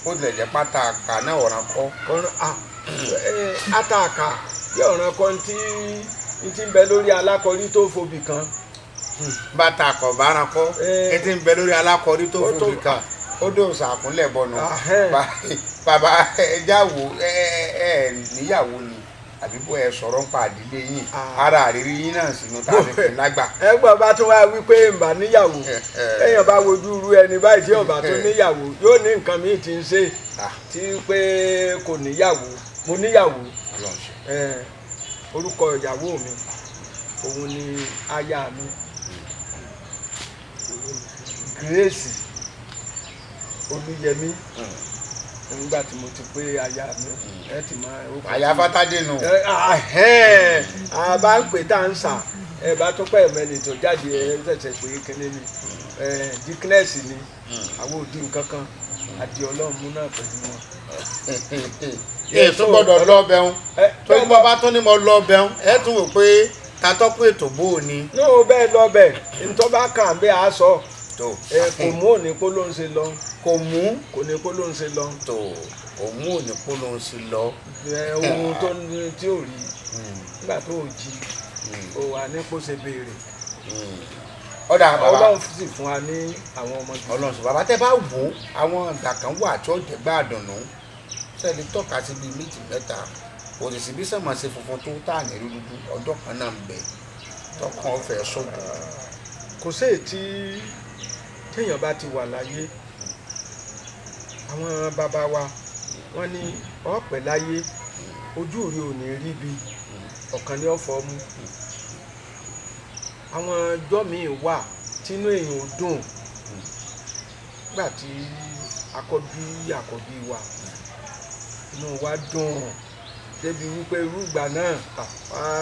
Speaker 1: Ó tilẹ̀ jẹ́ pátá àkà náà ọ̀ràn kọ́.
Speaker 2: Ọ̀ràn à ẹ àtàkà bí ọ̀ràn kan tí ń ti ń bẹ lórí alákọ̀ọ́rí tó fobì kan.
Speaker 1: Bàtà àkọ́bára kọ́. Ẹ ti ń bẹ lórí alákọ̀ọ́rí tó
Speaker 2: Ó
Speaker 1: fòbí kan, ó dò sàkúnlẹ̀ bọ̀nù.
Speaker 2: Ahẹ́n.
Speaker 1: Bàbá, ẹ já wo ẹ ẹ níyàwó ni àbí bó ẹ sọ̀rọ̀ ń pa àdílé yín?
Speaker 2: Ah.
Speaker 1: Ara àrírí yín náà sínú tá a fi pè lágbà.
Speaker 2: Ẹ gbọ́ bá tún wá wí pé ń bá níyàwó, èèyàn bá wojú irú ẹni báyìí tí ọba tó níyàwó yóò ní nǹkan míì tí ń ṣe
Speaker 1: Ah.
Speaker 2: tí pé kò níyàwó. Mo níyàwó.
Speaker 1: Ọlọ́run ṣe.
Speaker 2: Orúkọ ìyàwó mi, òun ni aya mi, Grace Olúyẹmí. Nígbà tí mo ti pé aya mi, ẹ ti máa orúkọ
Speaker 1: Àyà fatadé nù.
Speaker 2: Ahẹ́n, a bá ń pè tá à ń sà, ẹ bá tó pẹ́ mẹ́ni tó jáde, ẹ ṣẹ̀ṣẹ̀ pé kíní ni, dickness ni. Àwọn òdi nǹkan kan àdì Ọlọ́run mú náà pẹ̀lú wọn.
Speaker 1: Ẹ tún gbọ́dọ̀ lọ bẹun tó ń
Speaker 2: Bẹ́ẹ̀
Speaker 1: bọ́ bá tún ní mo lọ bẹun, ẹ tún wò pé tatọ́kùn ètò bó o ní.
Speaker 2: Ní o bẹ́ẹ̀ lọ bẹ̀, ntọ́ bá kàn bẹ́ẹ̀ á sọ.
Speaker 1: Tó.
Speaker 2: Kò mú òní kó ló ń ṣe lọ.
Speaker 1: Kò mú.
Speaker 2: Kò ní kó ló ń ṣe lọ.
Speaker 1: Tó kò mú òní kó ló ń sí lọ.
Speaker 2: Ohun tó ní tí ò rí nígbà tó ò jí o wà ní kó ṣe béèrè.
Speaker 1: Ọ̀dà bàbá.
Speaker 2: Ọlọ́run sì fún wa ní àwọn ọmọ gidi.
Speaker 1: Ọlọ́run sọ. Bàbá, tẹ́ bá wò ó, àwọn ìgbà kan wà tí ó jẹ́ gbàdùnnú sẹ́ni tọ́ka sí bíi méjì mẹ́ta, òṣìṣẹ́ bí sẹ́mọ̀ ṣe funfun tó tà ní rí dúdú, ọjọ́ kan náà ń bẹ tọkàn fẹ́ sọ̀gbọ̀n.
Speaker 2: Kò sí èyí tí téèyàn bá ti wà láyé. Àwọn bàbá wa wọ́n ní ọ̀pẹ láyé, ojú rí ò ní rí bi ọ̀kan ní ọ̀fọ̀ mú. Àwọn ọjọ́ míì wà tínú èèyàn ò dùn. Nígbà tí àkọ́bí àkọ́bí wa, inú wa dùn débi wípé irú ìgbà náà,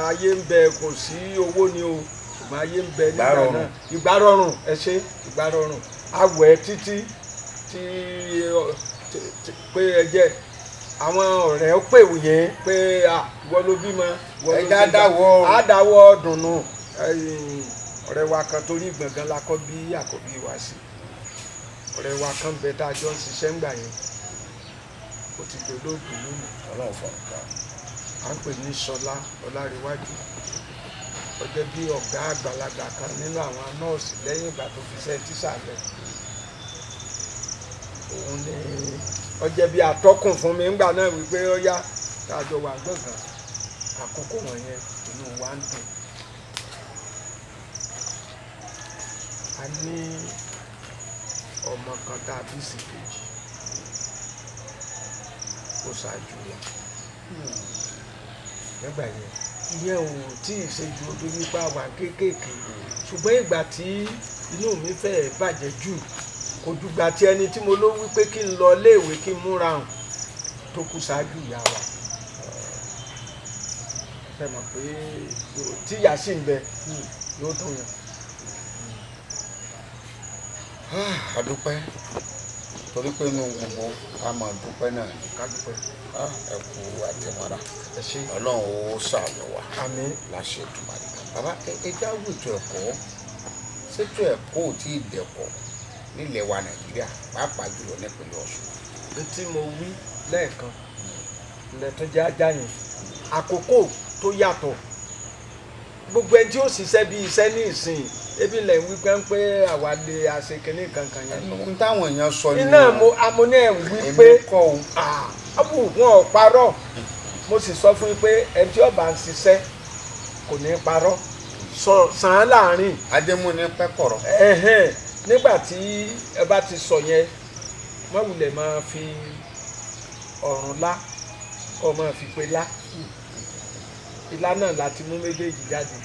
Speaker 2: ayé ń bẹ, kò sí owó ni o, ṣùgbọ́n ayé ń bẹ nígbà
Speaker 1: Ìgbà rọrùn.
Speaker 2: náà. Ìgbà rọrùn, ẹ ṣe, ìgbà rọrùn. Awẹ̀ títí tí pé ẹ jẹ́ àwọn ọ̀rẹ́ ó pè yẹn pé ìwọ ló bímọ, ìwọ ló
Speaker 1: Ẹja
Speaker 2: ṣe gbá.
Speaker 1: dáwọ́.
Speaker 2: Á dáwọ́ dùnnú. Ẹ̀yìn, ọ̀rẹ́ wa kan, torí gbọ̀ngàn la kọ́ bí àkọ́bí wa sí. Ọ̀rẹ́ wa kan bẹ tá a jọ ń ṣiṣẹ́ ńgbà yẹn, ó ti dolóògbé lónìí.
Speaker 1: Ọlọ́run fọ̀rọ̀ ká.
Speaker 2: À ń pè ní Ṣọlá Ọlárẹ̀wájú. Ó jẹ́ bí ọ̀gá àgbàlagbà kan nínú àwọn nọ́ọ̀sì lẹ́yìn ìgbà tó fi ṣe tíṣà lẹ̀. Òun ni ó jẹ́ bí atọ́kùn fún mi ńgbà náà wípé ó yá tá a jọ wà gbọ̀ngàn. Àkókò wọ̀nyẹn, inú wa ń dùn. A ní ọmọ kan tá a bí sí kejì, ó ṣáájú wa nígbà yẹn. Ìyẹn ò tí ì ṣe ju ojú nípa wà kéékèèké, ṣùgbọ́n ìgbà tí inú mi fẹ́ bàjẹ́ jù kò ju gbà tí ẹni tí mo ló wí pé kí n lọ léèwé, kí n múra hàn, tó kú ṣáájú ìyá wa. Ṣe mọ̀ pé tíyà sì ń bẹ yóò dùn yàn.
Speaker 1: A dúpẹ́ torí pé inú gbogbo ká máa dúpẹ́ náà ni.
Speaker 2: Ká dúpẹ́.
Speaker 1: Ẹ kú àtẹ̀mọ́ra.
Speaker 2: Ẹ ṣé.
Speaker 1: Ọlọ́run ó ṣàánú wa.
Speaker 2: Àmín.
Speaker 1: Láṣẹ Èdùmàrè. Bàbá, ẹ já wò ètò ẹ̀kọ́, ṣètò ẹ̀kọ́ ò tí ì dẹ̀kọ̀ nílẹ̀ wa Nàìjíríà, pàápàá jùlọ nípínlẹ̀ Ọ̀ṣun?
Speaker 2: N tí mo wí lẹ́ẹ̀kan lẹ́tún jẹ́ ajá yẹn, àkókò tó yàtọ̀, gbogbo ẹni tí ó ṣiṣẹ́ bí iṣẹ́ ní ìsìn ebi lẹ̀ ń wí pé ń pé àwa lè àṣekínní kankan yẹn.
Speaker 1: N táwọn èèyàn sọ ni.
Speaker 2: Iná mo amúní ẹ̀ ń wí
Speaker 1: Èmi
Speaker 2: pé
Speaker 1: kọ́ o.
Speaker 2: Abu wọn ò parọ́. Mo sì sọ fún yín pé ẹni tí ó bá ń ṣiṣẹ́ kò ní parọ́ sọ sàn án láàrin.
Speaker 1: Adémúni pẹ́kọ̀rọ̀.
Speaker 2: Ẹ̀hẹ́n, nígbà tí ẹ bá ti sọ yẹn, má wulẹ̀ máa fi ọ̀rùn lá kọ́ máa fi pé lá ilá náà láti mú méjèèjì jáde.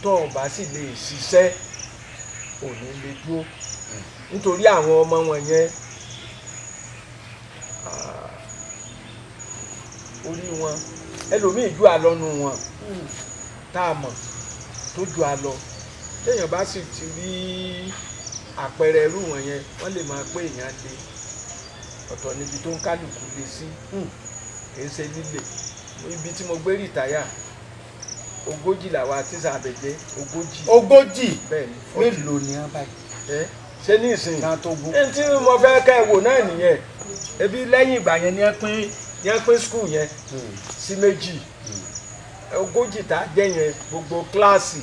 Speaker 2: Tó o bá sì lè ṣiṣẹ́, ò ní lè dúró nítorí àwọn ọmọ wọn yẹn, orí wọn, ẹlòmíì ju àlọ́nu wọn tá a mọ̀ tó ju àlọ́. Téèyàn bá sì ti rí àpẹẹrẹ irú wọn yẹn, wọ́n lè máa pé èèyàn le. Ọ̀tọ̀ níbi tó ń kálukú le sí, kì í ṣe líle. Ibi tí mo gbé rìtáyà, 40 làwa tíṣà àbẹ̀jẹ́, 40.
Speaker 1: 40?
Speaker 2: Bẹ́ẹ̀ ni, 40.
Speaker 1: Mélòó ni wọ́n báyìí?
Speaker 2: Ẹ ṣé ní ìsìn
Speaker 1: Kí wọ́n tó gún.
Speaker 2: Ní tí mo fẹ́ kẹ́ ẹ wò náà nìyẹn. Ebi lẹ́yìn ìgbà yẹn ni wọ́n pín school yẹn sí méjì. 40 tá a jẹ́ yẹn, gbogbo kíláàsì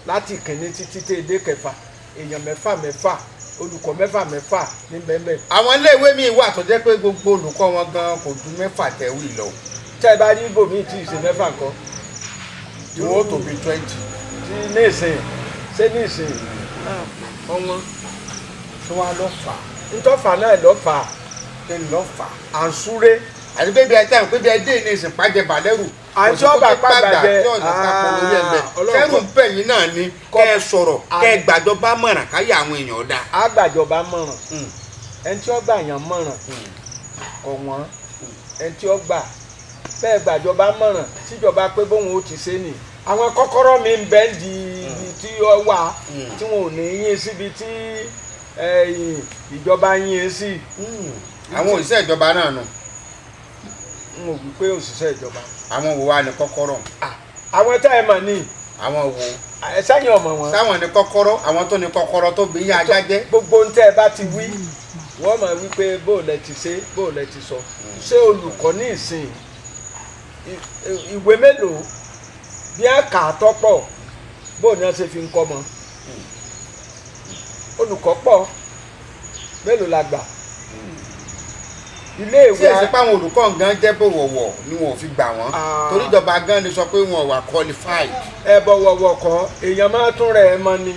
Speaker 2: láti kìíní títí tẹ́ dé kẹfà, èèyàn mẹ́fà mẹ́fà, olùkọ́ mẹ́fà mẹ́fà ní bẹ́ẹ̀.
Speaker 1: Àwọn iléèwé míì wà tó jẹ́ pé gbogbo olùkọ́ wọn gan kò ju mẹ́fà tẹ̀wé lọ.
Speaker 2: Tẹ́ ẹ bá rí ibòmíì tí ì ṣe mẹ́fà nǹkan,
Speaker 1: tí wọ́n tó bí 20.
Speaker 2: Tí ní ìsìn, ṣé ní ìsìn ọ̀wọ́n.
Speaker 1: Tí wọ́n á lọ fà á?
Speaker 2: Ntọ́fà náà lọ́ fà á.
Speaker 1: Kí ni lọ́ fà á?
Speaker 2: À ń súré.
Speaker 1: Àti pé bí ẹ tẹ́ pé bí ẹ dé ní ìsìn pàjẹ́ balẹ̀rù.
Speaker 2: Àti ọba pàgbàjẹ.
Speaker 1: Tí ọ̀nà kápọ̀ lórí ẹ̀ bẹ́ẹ̀.
Speaker 2: Ọlọ́run.
Speaker 1: Sẹ́rù ń bẹ̀ yín náà ni kẹ́ ẹ sọ̀rọ̀, kẹ́ ẹ gbàjọba mọ̀ràn káyà àwọn èèyàn dá.
Speaker 2: Àgbàjọba mọ̀ràn, ẹni tí ó gbà yàn mọ̀ràn kọ̀ wọ́n. Ẹni tí ó gbà bẹ́ẹ̀ gbàjọba mọ̀ràn tíjọba pé bóun ó ti ṣe nì, àwọn kọ́kọ́rọ́ mi ń bẹ́ ń di ibi tí ó wà tí wọn ò ní yín síbi tí ìjọba yín sí.
Speaker 1: Àwọn òṣìṣẹ́ ìjọba náà nù.
Speaker 2: N ò wí pé òṣìṣẹ́ ìjọba.
Speaker 1: Àwọn wo wá ní kọ́kọ́rọ́?
Speaker 2: Àwọn tá ẹ mọ̀ ní.
Speaker 1: Àwọn wo?
Speaker 2: Ẹ sẹ́yìn ọmọ wọn.
Speaker 1: Sáwọn ní kọ́kọ́rọ́, àwọn tó ní kọ́kọ́rọ́ tó bí yá ajá jẹ́.
Speaker 2: Gbogbo ń tẹ́ ẹ bá ti wí, wọ́n máa wí pé bó o lẹ ti ṣe, bó o lẹ ti sọ. Ṣé olùkọ́ ní ìsìn ìwé mélòó bí a kà á tọ́pọ̀, bó o ní wọ́n ṣe fi ń kọ́ mọ́? Olùkọ́ pọ̀, mélòó la gbà ilé
Speaker 1: Tí
Speaker 2: ìwé?
Speaker 1: èsì páwọn olùkọ́ gan jẹ́ bọ̀wọ̀wọ̀ ni wọn ò fi gbà wọ́n, torí ìjọba gan lè sọ pé wọn ò wà qualified.
Speaker 2: Ẹ bọ̀wọ̀wọ̀ kọ́, èèyàn máa tún rẹ̀ ẹ́ mọ́ ni.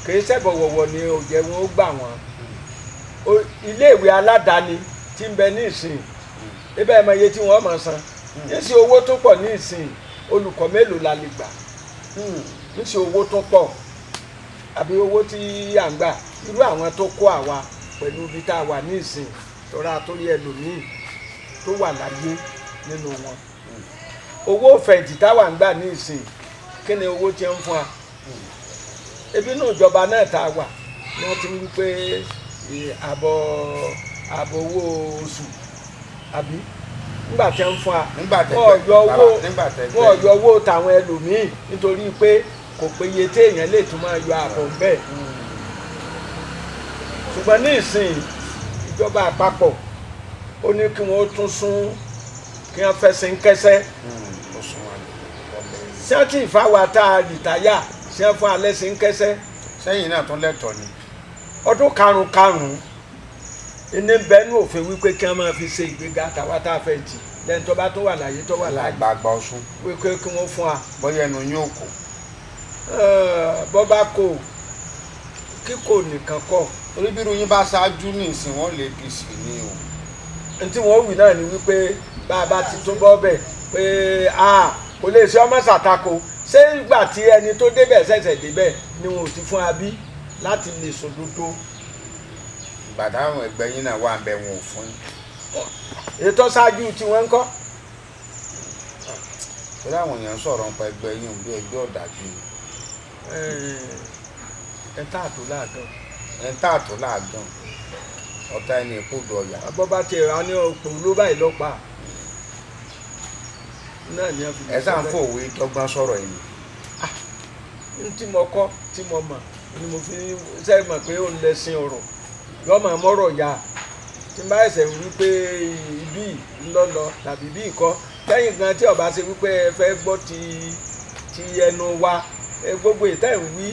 Speaker 2: Kì í ṣẹ̀bọ̀wọ̀wọ̀ ni ò jẹ́ wọn ó gbà wọ́n. Ilé ìwé aládàáni tí ń bẹ ní ìsìn ibẹ̀, ẹ̀ mọ iye tí wọ́n máa san níṣẹ́. Owó tó pọ̀ ní ìsìn, olùkọ́ mélòó la lè gbà níṣẹ́? Owó tó pọ̀ àbí owó tí à ń gbà, irú àwọn tó kó àwa pẹ̀lú ibi tá a wà ní ìsìn, tọ́ra torí ẹlòmíì tó wà láyé nínú wọn, owó fẹ̀yìntì táwa ń gbà ní ìsìn, kí ni owó tí ń fún wa? Ebi inú ìjọba náà tá a wà ni wọ́n ti ń wí pé àbọ̀ àbọ̀ owó oṣù àbí nígbà tí wọ́n ń fún wa,
Speaker 1: Nígbà tẹ́gbẹ́
Speaker 2: wọ́n yọ owó
Speaker 1: bàbá, nígbà tẹ́gbẹ́.
Speaker 2: Wọ́n yọ owó tàwọn ẹlòmíì nítorí pé kò péye téèyàn lè tún máa yọ àbọ̀ bẹ́ẹ̀. Ṣùgbọ́n ní ìsìn, ìjọba àpapọ̀ ó ní kí wọ́n tún sún, kí wọ́n fẹsẹ̀ ń kẹsẹ́.
Speaker 1: Ó sún wa ní ọbẹ̀.
Speaker 2: Ṣé tí ìfáwa tá a rìtáyà ṣé fún alẹ́ sí ń kẹsẹ́?
Speaker 1: Sẹ́yìn náà tún lẹ́tọ̀ọ́ ni.
Speaker 2: Ọdún karùn-ún karùn-ún ní bẹ́ẹ̀nù òfin wípé kí wọ́n máa fi ṣe ìgbéga tàwa tá a fẹ́ tì lẹ́yìn tó bá tó wà láyé, tó wà láyé.
Speaker 1: Àgbààgbà Ọ̀ṣun.
Speaker 2: Wípé kí wọ́n fún wa.
Speaker 1: Bóyá ẹnu yóò kò.
Speaker 2: Bọ́ bá kò kíkò nìkan kọ́.
Speaker 1: Torí bí irú yín bá ṣáájú ní ìsìn, wọn lè APC ní o.
Speaker 2: N tí wọ́n wí náà ni wípé bá a bá ti tún bọ́ bẹ̀ pé a kò lè ṣe ọmọ ṣàtakò. Ṣé ìgbà tí ẹni tó débẹ̀ ṣẹ̀ṣẹ̀ débẹ̀ ni wọn ò ti fún wa bí láti lè sòdodo?
Speaker 1: Ìgbà táwọn ẹgbẹ́ yín náà wà ń bẹ, wọn ò fún yín.
Speaker 2: Ètò ṣáájú tí wọ́n ń kọ́.
Speaker 1: Torí àwọn èèyàn sọ̀rọ̀ nípa ẹgbẹ́ yín bí ẹgbẹ́ ọ̀dájú ni.
Speaker 2: Ẹ tá àtò láàgán.
Speaker 1: Ẹ̀ ń tààtò láàgàn, ọ̀tá ẹni ìkódò ọ̀yà.
Speaker 2: Bọ́ bá tiẹ̀ rà ní ọ̀pọ̀ ló báyìí lọ́pàá náà ni wọ́n fi
Speaker 1: Ẹ sáà ń fòwe dọ́gbọ́n sọ̀rọ̀ yìí.
Speaker 2: N tí mo kọ́, tí mo mọ̀ ni mo fi ṣe mọ̀ pé ó ń lẹ́sìn ọ̀rọ̀ yọ máa mọ́rọ̀ ya tí n bá ẹsẹ̀ wí pé ibi ńlọ́lọ́ tàbí bí ìkọ́ lẹ́yìn gan tí ọba ṣe wípé ẹ fẹ́ gbọ́ ti ẹnu wa, gbogbo ìtẹ́ ń wí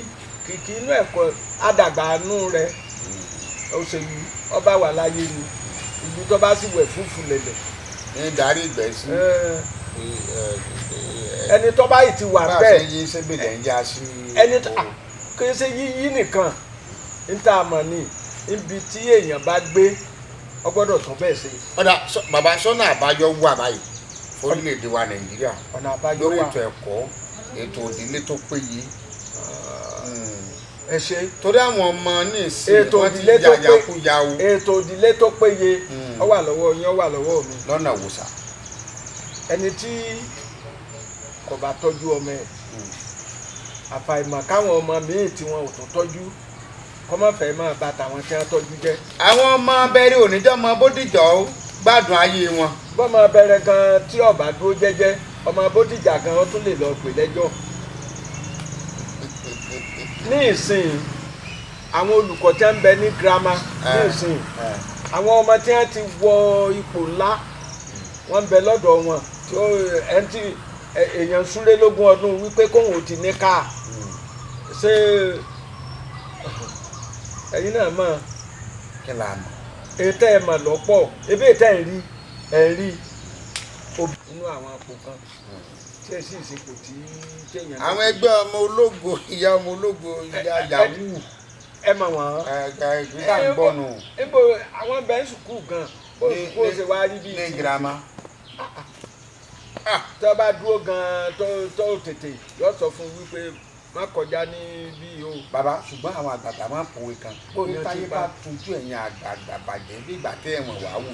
Speaker 2: kìkì inú ẹ̀kọ́ àdàgbà nú rẹ. Òṣèlú ọba wà láyé ni ìlú tó bá sì wẹ̀ fúfú lẹ̀lẹ̀.
Speaker 1: Ní darí ìgbẹ́ sí.
Speaker 2: Ẹni tó bá yìí ti wà
Speaker 1: Bá a
Speaker 2: bẹ́ẹ̀
Speaker 1: ṣe yí sébèlè ń já sí.
Speaker 2: Ẹni tó kì í ṣe yíyí nìkan ń tá a mọ̀ ní ibi tí èèyàn bá gbé, ọ gbọ́dọ̀ tún bẹ́ẹ̀ ṣe.
Speaker 1: Ọ̀dà bàbá, sọ́nà àbáyọ wà báyìí orílẹ̀-èdè wa Nàìjíríà
Speaker 2: Ọ̀nà àbáyọ
Speaker 1: lórí
Speaker 2: wà.
Speaker 1: ètò ẹ̀kọ́, ètò ìdílé tó péye?
Speaker 2: Ẹ ṣe.
Speaker 1: Torí àwọn ọmọ ní ìsìn
Speaker 2: Ètò
Speaker 1: wọ́n ti
Speaker 2: ìdílé tó pé
Speaker 1: yàyàkúyà o.
Speaker 2: Ètò ìdílé tó péye ó wà lọ́wọ́ yín, ó wà lọ́wọ́ mi.
Speaker 1: Lọ́nà wòsàn.
Speaker 2: Ẹni tí kò bá tọ́jú ọmọ ẹ̀, àfàìmọ̀ káwọn ọmọ míì tí wọn ò tún tọ́jú kọ́mọ́fẹ́ máa bà tàwọn tí wọ́n tọ́jú jẹ́.
Speaker 1: Àwọn ọmọ abẹ́rẹ́ oníjọ́mọ Bódìjọ́ ó gbádùn ayé wọn.
Speaker 2: Bọ́mọ bẹ̀rẹ̀ gan tí ó bá dúró jẹ́jẹ́, ọmọ Bódìjà gan ó tún lè lọ pè lẹ́jọ́. Ní ìsìn, àwọn olùkọ́ tí wọ́n ń bẹ ní girama ní ìsìn, àwọn ọmọ tí wọ́n ti wọ ipò ńlá, wọ́n ń bẹ lọ́dọ̀ wọn tí ó ẹni tí èèyàn súré lógún ọdún wípé kóun ò ti ní káà. Ṣé ẹ̀yin náà mọ̀?
Speaker 1: Kí la mọ̀?
Speaker 2: Ètò ẹ̀ mọ̀ lọ́pọ̀ ebi ètò ẹ̀ ń rí ẹ̀ ń rí obì nínú àwọn àpò kan tí ẹ sì ṣepò tí téèyàn.
Speaker 1: Àwọn ẹgbẹ́ ọmọ ológo, ìyá ọmọ ológo, ìyá yahoo.
Speaker 2: Ẹ mọ̀ wọ́n.
Speaker 1: Ẹ̀ẹ́dẹ́gbẹ̀ta ń gbọ́ nù.
Speaker 2: Níbo àwọn bẹ́ẹ̀ ń sùkúù gan bó sùkúù ṣe wá rí bíi
Speaker 1: ní girama.
Speaker 2: Tó bá dúró gan tó tó tètè yóò sọ fún wípé má kọjá ní bí o.
Speaker 1: Bàbá, ṣùgbọ́n àwọn àgbààgbà máa ń pòwe kan
Speaker 2: Bó ni
Speaker 1: pé
Speaker 2: ó ti
Speaker 1: táyé
Speaker 2: bá?
Speaker 1: Bá tójú ẹ̀yìn àgbààgbà bàjẹ́ bí ìgbà tẹ́ ẹ̀wọ̀n wàá wò.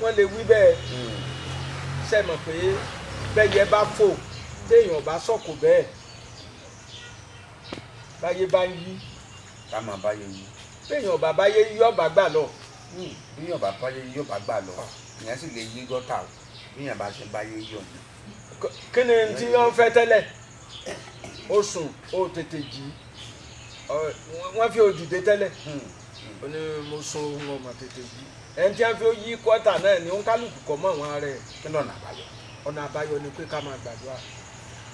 Speaker 2: Wọ́n lè wí bẹ́ẹ̀. Ṣe mọ̀ pé bẹ́yẹ bá fò, téèyàn bá sọ̀kò bẹ́ẹ̀, báyé bá ń yí.
Speaker 1: Ká máa báyé yí.
Speaker 2: Téèyàn bá báyé yí, ọ̀bà gbà lọ.
Speaker 1: Bí yàn bá báyé yí, yóò bá gbà lọ. Ìyẹn sì lè yí gọ́tà o bí yàn bá ṣe báyé yí ọ̀nà.
Speaker 2: Kí ni tí wọ́n fẹ́ tẹ́lẹ̀? Ó sùn, ó tètè jí. Wọ́n fi òdìdé tẹ́lẹ̀, ó ní mo sùn ohun ọmọ tètè jí. Ẹni tí wọ́n fi yí kọ́tà náà ni ó ń kálukú kọ́ mọ́ àwọn ara ẹ̀.
Speaker 1: Kí lọ́nà àbáyọ?
Speaker 2: Ọ̀nà àbáyọ ni pé ká máa gbàdúrà.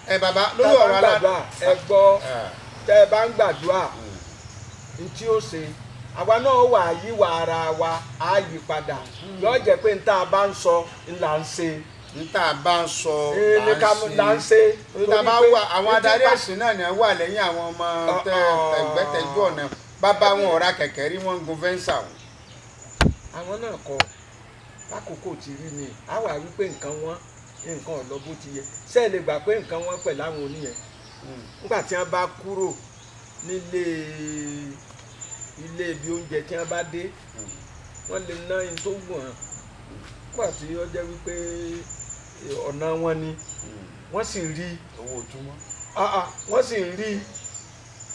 Speaker 1: Ẹ bàbá,
Speaker 2: Tá
Speaker 1: lórí
Speaker 2: a bá
Speaker 1: ọ̀rọ̀
Speaker 2: ń
Speaker 1: alá
Speaker 2: gbàdúrà, ẹ gbọ́, tẹ́ ẹ bá ń gbàdúrà, n tí ó ṣe àwa náà wà yíwà ara wa á yí padà, yóò jẹ́ pé n tá a bá ń sọ n là ń ṣe.
Speaker 1: N tá a bá ń sọ
Speaker 2: Ee, ní ká là ń ṣe.
Speaker 1: Torí tá a bá
Speaker 2: Torí pé
Speaker 1: wà àwọn
Speaker 2: ní
Speaker 1: adarí
Speaker 2: tipa-
Speaker 1: ẹ̀sìn náà ni wọ́n wà lẹ́yìn àwọn ọmọ tẹ tẹ̀gbẹ́tẹ̀jú ọ̀nà. Bàbá wọn ò ra kẹ̀kẹ́ rí, wọ́n ń gun Venza o.
Speaker 2: Àwọn náà kọ lákòókò tí rí ni a wà wípé nǹkan wọn, nǹkan ò lọ bó ti yẹ. Ṣé ẹ lè gbà pé nǹkan wọn pẹ̀lú àwọn oníyẹn nígbà tí wọ́n bá kúrò nílé ilé ibi oúnjẹ tí wọ́n bá dé, wọ́n lè ná in tó wù wọ́n nígbà tí ó jẹ́ wípé ọ̀nà wọn ni wọ́n sì rí.
Speaker 1: Owó ojúmọ́.
Speaker 2: Ah, ah, wọ́n sì rí.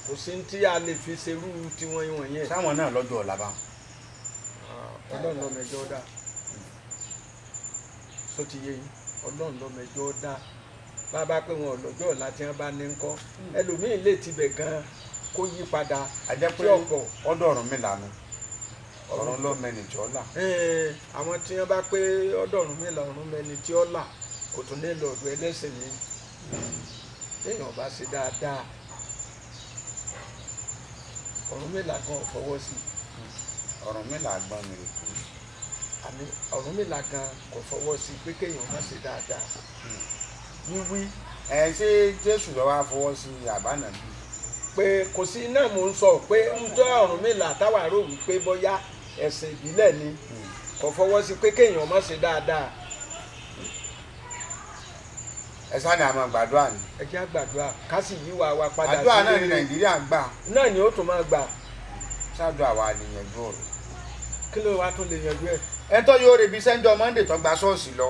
Speaker 2: Kò sí ní tí a lè fi ṣerú tiwọn ìwọ̀n yẹn.
Speaker 1: Sáwọn náà lọ́jọ́ ọ̀la bá wọn.
Speaker 2: Ọlọ́run lọ́mọ ẹjọ́ dá só ti yé yín. Ọlọ́run lọ́mọ ẹjọ́ dá. Bàbá pé wọn ò lọ́jọ́ ọ̀la tí wọ́n bá ní ń kọ́, ẹlòmíín lè tibẹ̀ gan kó yí padà.
Speaker 1: A jẹ́ pé
Speaker 2: tí ọ̀pọ̀
Speaker 1: ọ̀dọ̀ ọ̀run mi lànà ọ̀run lọ́mọ ẹnì tí ó là.
Speaker 2: Àwọn tí wọ́n bá pé ọ̀dọ̀run mélòó, ọ̀run mẹ́ni tí ó là, kò tún ní lọ́ọ̀dọ̀ ẹlẹ́sìn mi. Téèyàn bá ṣe dáadáa, ọ̀run mélòó gan ò fọwọ́ sí i.
Speaker 1: Ọ̀run mi là gbọ́n mi rè kú.
Speaker 2: Àmì Ọ̀rúnmìlà gan kò fọwọ́ sí i pé kéèyàn má ṣe dáadáa wíwí.
Speaker 1: Ẹ ṣé Jésù ló wá fọwọ́ sí àbánà bí?
Speaker 2: Pé kò sí náà, mò ń sọ pé ń tọ́ Ọ̀rúnmìlà táwa rò wípé bóyá ẹ̀sìn ìbílẹ̀ ni, kò fọwọ́ sí pé kéèyàn má ṣe dáadáa.
Speaker 1: Ẹ sáà ní àmọ́ gbàdúrà ni.
Speaker 2: Ẹ jẹ́ á gbàdúrà ká sì yíwa wa padà
Speaker 1: Àdúrà
Speaker 2: sí
Speaker 1: náà ní
Speaker 2: rere.
Speaker 1: Nàìjíríà ń gbà.
Speaker 2: Náà ni ó tún máa gbà.
Speaker 1: Ṣáàdúrà wa lè yanjú ọ̀rọ̀.
Speaker 2: Kí ló wàá tún lè yanjú ẹ̀?
Speaker 1: Ẹ tó yóò rebi sẹ́ńjọ́ Monday tó gba ṣọ́ọ̀ṣì lọ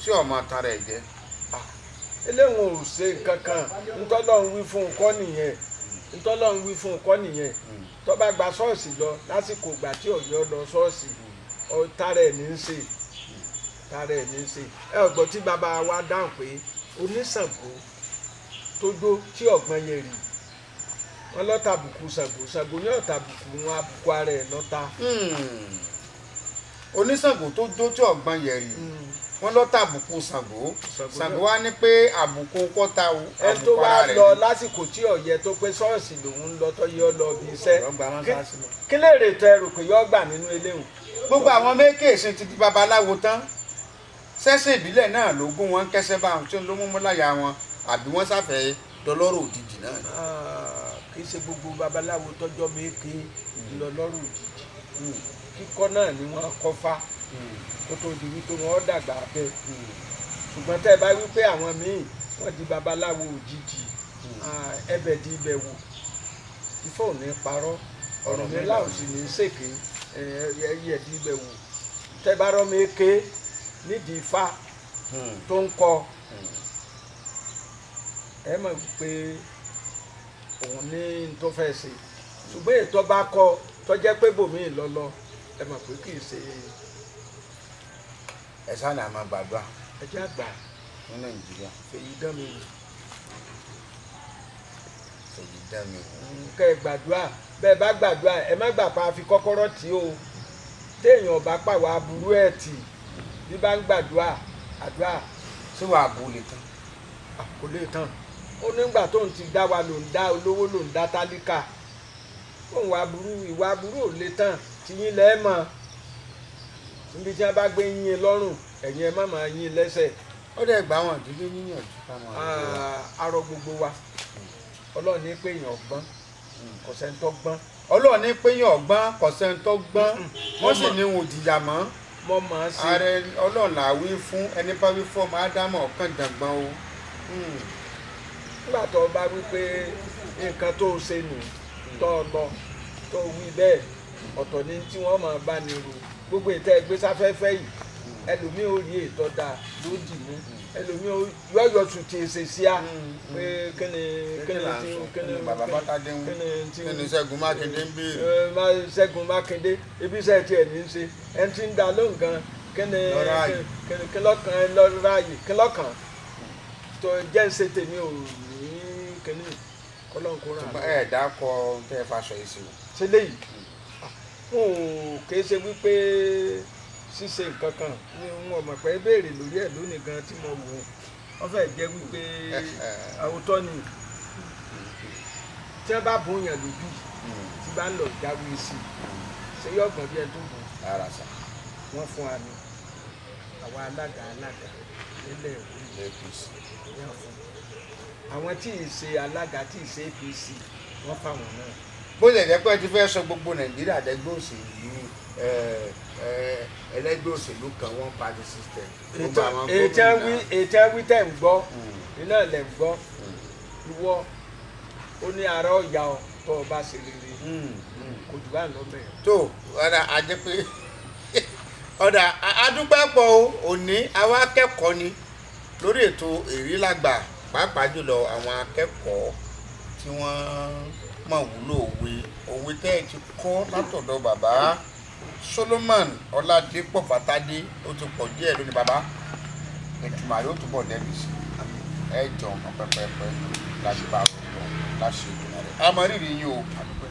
Speaker 1: sí ọmọ tán rẹ̀ jẹ́.
Speaker 2: Eléwọn ò ṣe nǹkan kan. Ntọ́lọ́run wí fún un kọ́ nìyẹn, ntọ́lọ́run wí fún un kọ́ nìyẹn. Tó bá gba ṣọ́ọ̀ṣì lọ lásìkò ìgbà tí ọ̀yọ́ lọ ṣọ́ọ̀ṣì, tara ẹ̀ ní í ṣe, tara ẹ̀ ní í ṣe. Ẹ ọ̀gbọ́n tí bàbá wa dáhùn pé oníṣàngó tó dó tí ọ̀gbọ́n yẹn rì, wọn lọ́tàbùkù Ṣàngó, Ṣàngó ní ọ̀tàbùkù wọn, àbùkù ara ẹ̀ lọ́ta.
Speaker 1: Oníṣàngó tó jó tí ọ̀gbọ́n yẹ̀rì, wọ́n lọ tàbùkù Ṣàngó.
Speaker 2: Ṣàngó.
Speaker 1: Ṣàngó wá ní pé àbùkù kọ́ta o,
Speaker 2: Ẹ tó
Speaker 1: àbùkù
Speaker 2: wá
Speaker 1: ara rẹ̀
Speaker 2: lọ
Speaker 1: ni.
Speaker 2: Lásìkò tí ọ̀yẹ́ tó pé ṣọ́ọ̀ṣì lòun ń lọ tó yẹ ọ lọ bí iṣẹ́.
Speaker 1: Yọ gba mọ́ṣáláṣí lọ.
Speaker 2: Kí lè rè tẹ rò pé yọ gbà nínú eléhùn?
Speaker 1: Gbogbo àwọn mékèèsì ti di babaláwo tán, sẹ́sìn ìbílẹ̀ náà ló gún wọn kẹsẹ́ bá wọn tí ó ló mú láyà wọn, àbí wọ́n sáfẹ́ dọlọ́rọ̀ òjijì náà ni?
Speaker 2: Ah, kì í ṣe gbogbo babaláwo tọjọ́ méke lọ lọ́rùn òjijì. Kíkọ́ náà ni wọ́n kọ́ fá kó tó di wípé wọ́n dàgbà bẹ́ẹ̀. Ṣùgbọ́n tẹ́ ẹ bá wí pé àwọn míì wọ́n di babaláwo òjijì, ah, ẹbẹ̀ di ibẹ̀ wò. Ifá ò ní parọ́, Ọ̀rúnmìlà ò sì ní ṣèké. Ẹyẹ di ibẹ̀ wò. Tẹ́ bá rọ́ méke nídìí ifá tó ń kọ, ẹ mọ̀ pé òun ní n tó fẹ́ ṣe. Ṣùgbọ́n ètò bá kọ tó jẹ́ pé bòmíì lọ́lọ́, ẹ mọ̀ pé kì í ṣe.
Speaker 1: Ẹ sáà ní a máa gbàdúrà
Speaker 2: Ẹ jẹ́ àgbà.
Speaker 1: ní Nàìjíríà.
Speaker 2: Fèyí dán mi wò.
Speaker 1: Fèyí dán mi wò.
Speaker 2: Kẹ́ ẹ gbàdúrà. Bẹ́ẹ̀ bá gbàdúrà, ẹ má gbà pa fi kọ́kọ́rọ́ tì í o. Téèyàn bá pàwọ́ aburú ẹ̀ tì bí bá ń gbàdúrà, àdúrà.
Speaker 1: Ṣé wàá bu lè tán?
Speaker 2: À, kò lè tán. Ó nígbà tóun ti dá wa ló ń dá olówó, ló ń dá tálíkà. Òun wà burú, ìwà burú ò lè tán. Tiyín lẹ́ẹ̀ mọ̀ níbi tí wọ́n bá gbé yín lọ́rùn, ẹ̀yin ẹ má máa yín lẹ́sẹ̀.
Speaker 1: Ó dẹ̀ gbà wọ́n ìdílé níyànjú ká máa gbàdúrà.
Speaker 2: Ah, arọ gbogbo wa, Ọlọ́run ní pé èèyàn gbọ́n, kò sẹ́ni tó gbọ́n.
Speaker 1: Ọlọ́run ní pé yàn ọgbọ́n, kò sẹ́ni tó gbọ́n, wọ́n sì ní wọn ò jìyà mọ́.
Speaker 2: Mọ́ máa ṣe.
Speaker 1: Ààrẹ Ọlọ́run là wí fún ẹni bá wí fún ọmọ Ádámọ̀ ọ̀kan jàngbọ́n o.
Speaker 2: Nígbà tó o bá wí pé nǹkan tó o ṣe nù tó o lọ tó o wí bẹ́ẹ̀, ọ̀tọ̀ ni tí wọ́n máa bá ní ro. Gbogbo ìtẹ́ ẹgbẹ́ sáfẹ́fẹ́ yìí, ẹlòmíì ò rí ètò dáa ló dì mú, ẹlòmíì ò yọ̀yọ̀ tún ti ṣe sí a pé kíni kíni
Speaker 1: là ń
Speaker 2: tí
Speaker 1: sọ?
Speaker 2: kíni
Speaker 1: Kíni bàbá Bátádé ń wí?
Speaker 2: Kíni tí
Speaker 1: Kí ni Ṣẹ́gun Mákindé ń béèrè?
Speaker 2: Ẹ, má Ṣẹ́gun Mákindé ibi iṣẹ́ tiẹ̀ ní í ṣe. Ẹni tí ń da lóhùn gan, kíni?
Speaker 1: Lọ́rọ̀ ààyè.
Speaker 2: Kíni kí lọ́kàn ẹ lọ́rọ̀ ààyè kí lọ́kàn tó jẹ́ ń ṣe tèmi ò ní kíní kọ́lọ́n kó ràn án.
Speaker 1: Ẹ dákọ tẹ ẹ faṣọ yìí sí o.
Speaker 2: Ṣe léyìí, wọn ò kìí ṣe wípé ṣíṣe nǹkan kan ni wọn mọ̀ pé béèrè lórí ẹ̀ lónìí gan tí mo wò ó, wọ́n fẹ́ jẹ́ wípé àwòtọ́ ni tí wọ́n bá bùn yàn lójú tí bá ń lọ jáwé sí i, ṣé yóò gbọ́n bí ẹni tó bùn?
Speaker 1: Rárá sá.
Speaker 2: Wọ́n fún wa ní àwa alága alága nílẹ̀ ìwé.
Speaker 1: APC.
Speaker 2: Ní àfún àwọn tí ì ṣe alága, tí ì ṣe APC, wọ́n fáwọn náà.
Speaker 1: Bó ṣe jẹ́ pé ẹ ti fẹ́ sọ gbogbo Nàìjíríà dẹgbẹ́ òṣèlú, ẹlẹ́gbẹ́ òṣèlú kan, one party system. Gbogbo àwọn
Speaker 2: Ètò wí,
Speaker 1: gómìnà.
Speaker 2: Ètò wí tẹ̀ ń gbọ́ iná lẹ̀ ń gbọ́. Ìwọ ó ní ara ọ̀yà ọ tó o bá ṣe rere. Kò jù bá ń lọ bẹ́ẹ̀.
Speaker 1: Tó ọ̀dà àjẹ́ pé ọ̀dà adúpẹ́ pọ̀ o. Òní àwa akẹ́kọ̀ọ́ ni lórí ètò Ìrírí Lágbà, pàápàá jùlọ àwọn akẹ́kọ̀ọ́ tí wọ́n mọ̀ wúlò òwe, òwe tẹ́ ẹ ti kọ́ látọ̀dọ̀ bàbá Solomon Ọládépọ̀ Fátádé. Ó ti pọ̀ díẹ̀ lónìí. Bàbá, ìtumọ̀ yóò túbọ̀ dẹ́bi sí ẹ jọ nǹkan pẹ́pẹ́pẹ́ láti bá a lọ láṣẹ ìtumọ̀ rẹ̀. Àmọ́ rírì yín o.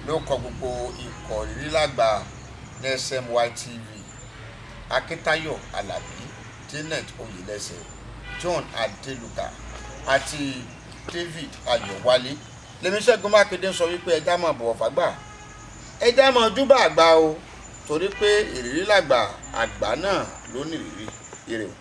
Speaker 1: Ló kọ gbogbo ikọ̀ Ìrírí Lágbà ní SMY TV, Akíntayọ̀ Alábí, Janet Oyèlẹ́sẹ̀, John Adéluka àti David Ayọ̀wálé, lèmi Ṣẹ́gun Mákindé ń sọ wípé ẹja máa bọ̀wọ̀ fágbà, ẹja máa júbà àgbà o, torí pé ìrírí làgbà, àgbà náà ló ní ìrírí. Ire o.